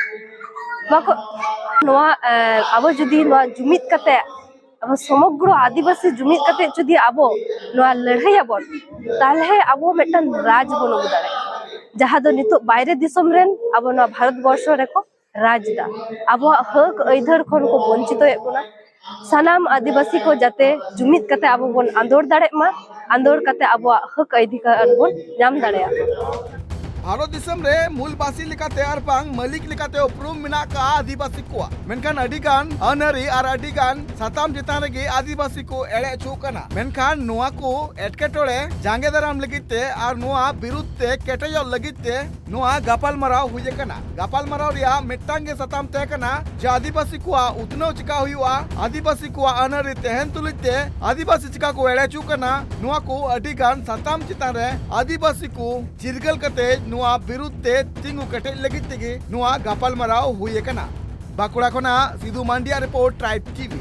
ᱵᱟᱠᱚ, ᱱᱚᱣᱟ, ᱮ, ᱟᱵᱚ ᱡᱩᱫᱤ ᱱᱚᱣᱟ ᱡᱩᱢᱤᱫ ᱠᱟᱛᱮ, ᱟᱵᱚ ᱥᱚᱢᱚᱜᱨᱚ ᱟᱹᱫᱤᱵᱟᱹᱥᱤ ᱡᱩᱢᱤᱫ ᱠᱟᱛᱮ ᱡᱩᱫᱤ ᱟᱵᱚ ᱱᱚᱣᱟ ᱞᱟᱹᱲᱦᱟᱹᱭ ᱟᱵᱚᱱ, ᱛᱟᱦᱞᱮ ᱟᱵᱚ ᱢᱤᱫᱴᱟᱝ ᱨᱟᱡᱽ ᱵᱚᱱ ᱟᱹᱜᱩ ᱫᱟᱲᱮᱭᱟᱜᱼᱟ, ᱡᱟᱦᱟᱸ ᱫᱚ ᱱᱤᱛᱚᱜ ᱵᱟᱭᱨᱮ ᱫᱤᱥᱚᱢ ᱨᱮᱱ ᱟᱵᱚ ᱱᱚᱣᱟ ᱵᱷᱟᱨᱚᱛ ᱵᱚᱨᱥᱚ ᱨᱮᱠᱚ ᱨᱟᱡᱽ ᱮᱫᱟ᱾ ᱟᱵᱚᱣᱟᱜ ᱦᱚᱠ ᱟᱹᱭᱫᱟᱹᱨ ᱠᱷᱚᱱ ᱠᱚ ᱵᱚᱧᱪᱤᱛᱚᱭᱮᱫ ᱵᱚᱱᱟ᱾ ᱥᱟᱱᱟᱢ ᱟᱹᱫᱤᱵᱟᱹᱥᱤ ᱠᱚ ᱡᱟᱛᱮ ᱡᱩᱢᱤᱫ ᱠᱟᱛᱮ ᱟᱵᱚ ᱵᱚᱱ ᱟᱸᱫᱳᱲ ᱫᱟᱲᱮᱜ ᱢᱟ, ᱟᱸᱫᱳᱲ ᱠᱟᱛᱮ ᱟᱵᱚᱣᱟᱜ ᱦᱚᱠ ᱚᱫᱷᱤᱠᱟᱨ ᱵᱚᱱ ᱧᱟᱢ ᱫᱟᱲᱮᱭᱟᱜ ᱢᱟ᱾ ᱵᱷᱟᱨᱚᱛ ᱫᱤᱥᱚᱢ ᱨᱮ ᱢᱩᱞ ᱵᱟᱹᱥᱤ ᱞᱮᱠᱟᱛᱮ ᱟᱨ ᱵᱟᱝ ᱢᱟᱹᱞᱤᱠ ᱞᱮᱠᱟᱛᱮ ᱩᱯᱨᱩᱢ ᱢᱮᱱᱟᱜ ᱠᱟᱜᱼᱟ ᱟᱹᱫᱤᱵᱟᱹᱥᱤ ᱠᱚᱣᱟᱜ᱾ ᱢᱮᱱᱠᱷᱟᱱ ᱟᱹᱰᱤ ᱜᱟᱱ ᱟᱹᱱ ᱟᱹᱨᱤ ᱟᱨ ᱟᱹᱰᱤ ᱜᱟᱱ ᱥᱟᱛᱟᱢ ᱪᱮᱛᱟᱱ ᱨᱮᱜᱮ ᱟᱹᱫᱤᱵᱟᱹᱥᱤ ᱠᱚ ᱮᱲᱮ ᱦᱚᱪᱚᱜ ᱠᱟᱱᱟ᱾ ᱢᱮᱱᱠᱷᱟᱱ ᱱᱚᱣᱟ ᱠᱚ ᱮᱴᱠᱮᱴᱚᱬᱮ ᱡᱟᱸᱜᱮ ᱫᱟᱨᱟᱢ ᱞᱟᱹᱜᱤᱫ ᱛᱮ ᱟᱨ ᱱᱚᱣᱟ ᱵᱤᱨᱩᱫᱷ ᱛᱮ ᱠᱮᱴᱮᱡᱚᱜ ᱞᱟᱹᱜᱤᱫ ᱛᱮ ᱱᱚᱣᱟ ᱜᱟᱯᱟᱞᱢᱟᱨᱟᱣ ᱦᱩᱭ ᱟᱠᱟᱱᱟ᱾ ᱜᱟᱯᱟᱞᱢᱟᱨᱟᱣ ᱨᱮᱭᱟᱜ ᱢᱤᱫᱴᱟᱝ ᱜᱮ ᱥᱟᱛᱟᱢ ᱛᱟᱦᱮᱸ ᱠᱟᱱᱟ ᱡᱮ ᱟᱹᱫᱤᱵᱟᱹᱥᱤ ᱠᱚᱣᱟᱜ ᱩᱛᱱᱟᱹᱣ ᱪᱤᱠᱟ ᱦᱩᱭᱩᱜᱼᱟ, ᱟᱹᱫᱤᱵᱟᱹᱥᱤ ᱠᱚᱣᱟᱜ ᱟᱹᱱ ᱟᱹᱨᱤ ᱛᱟᱦᱮᱱ ᱛᱩᱞᱩᱡ ᱛᱮ ᱟᱹᱫᱤᱵᱟᱹᱥᱤ ᱪᱤᱠᱟ ᱠᱚ ᱮᱲᱮ ᱦᱚᱪᱚᱜ ᱠᱟᱱᱟ, ᱱᱚᱣᱟ ᱠᱚ ᱟᱹᱰᱤ ᱜᱟᱱ ᱥᱟᱛᱟᱢ ᱪᱮᱛᱟᱱ ᱨᱮ ᱟᱹᱫᱤᱵᱟᱹᱥᱤ ᱠᱚ ᱪᱤᱨᱜᱟᱹᱞ ᱠᱟᱛᱮ ᱱᱚᱣᱟ ᱵᱤᱨᱩᱫᱷ ᱛᱮ ᱛᱤᱸᱜᱩ ᱠᱮᱴᱮᱡ ᱞᱟᱹᱜᱤᱫ ᱛᱮᱜᱮ ᱱᱚᱣᱟ ᱜᱟᱯᱟᱞᱢᱟᱨᱟᱣ ᱦᱩᱭ ᱟᱠᱟᱱᱟ᱾ ᱵᱟᱸᱠᱩᱲᱟ ᱠᱷᱚᱱᱟᱜ ᱥᱤᱫᱩ ᱢᱟᱱᱰᱤᱭᱟᱜ ᱨᱤᱯᱳᱨᱴ, ᱴᱨᱟᱭᱤᱵᱽ ᱴᱤᱵᱷᱤ᱾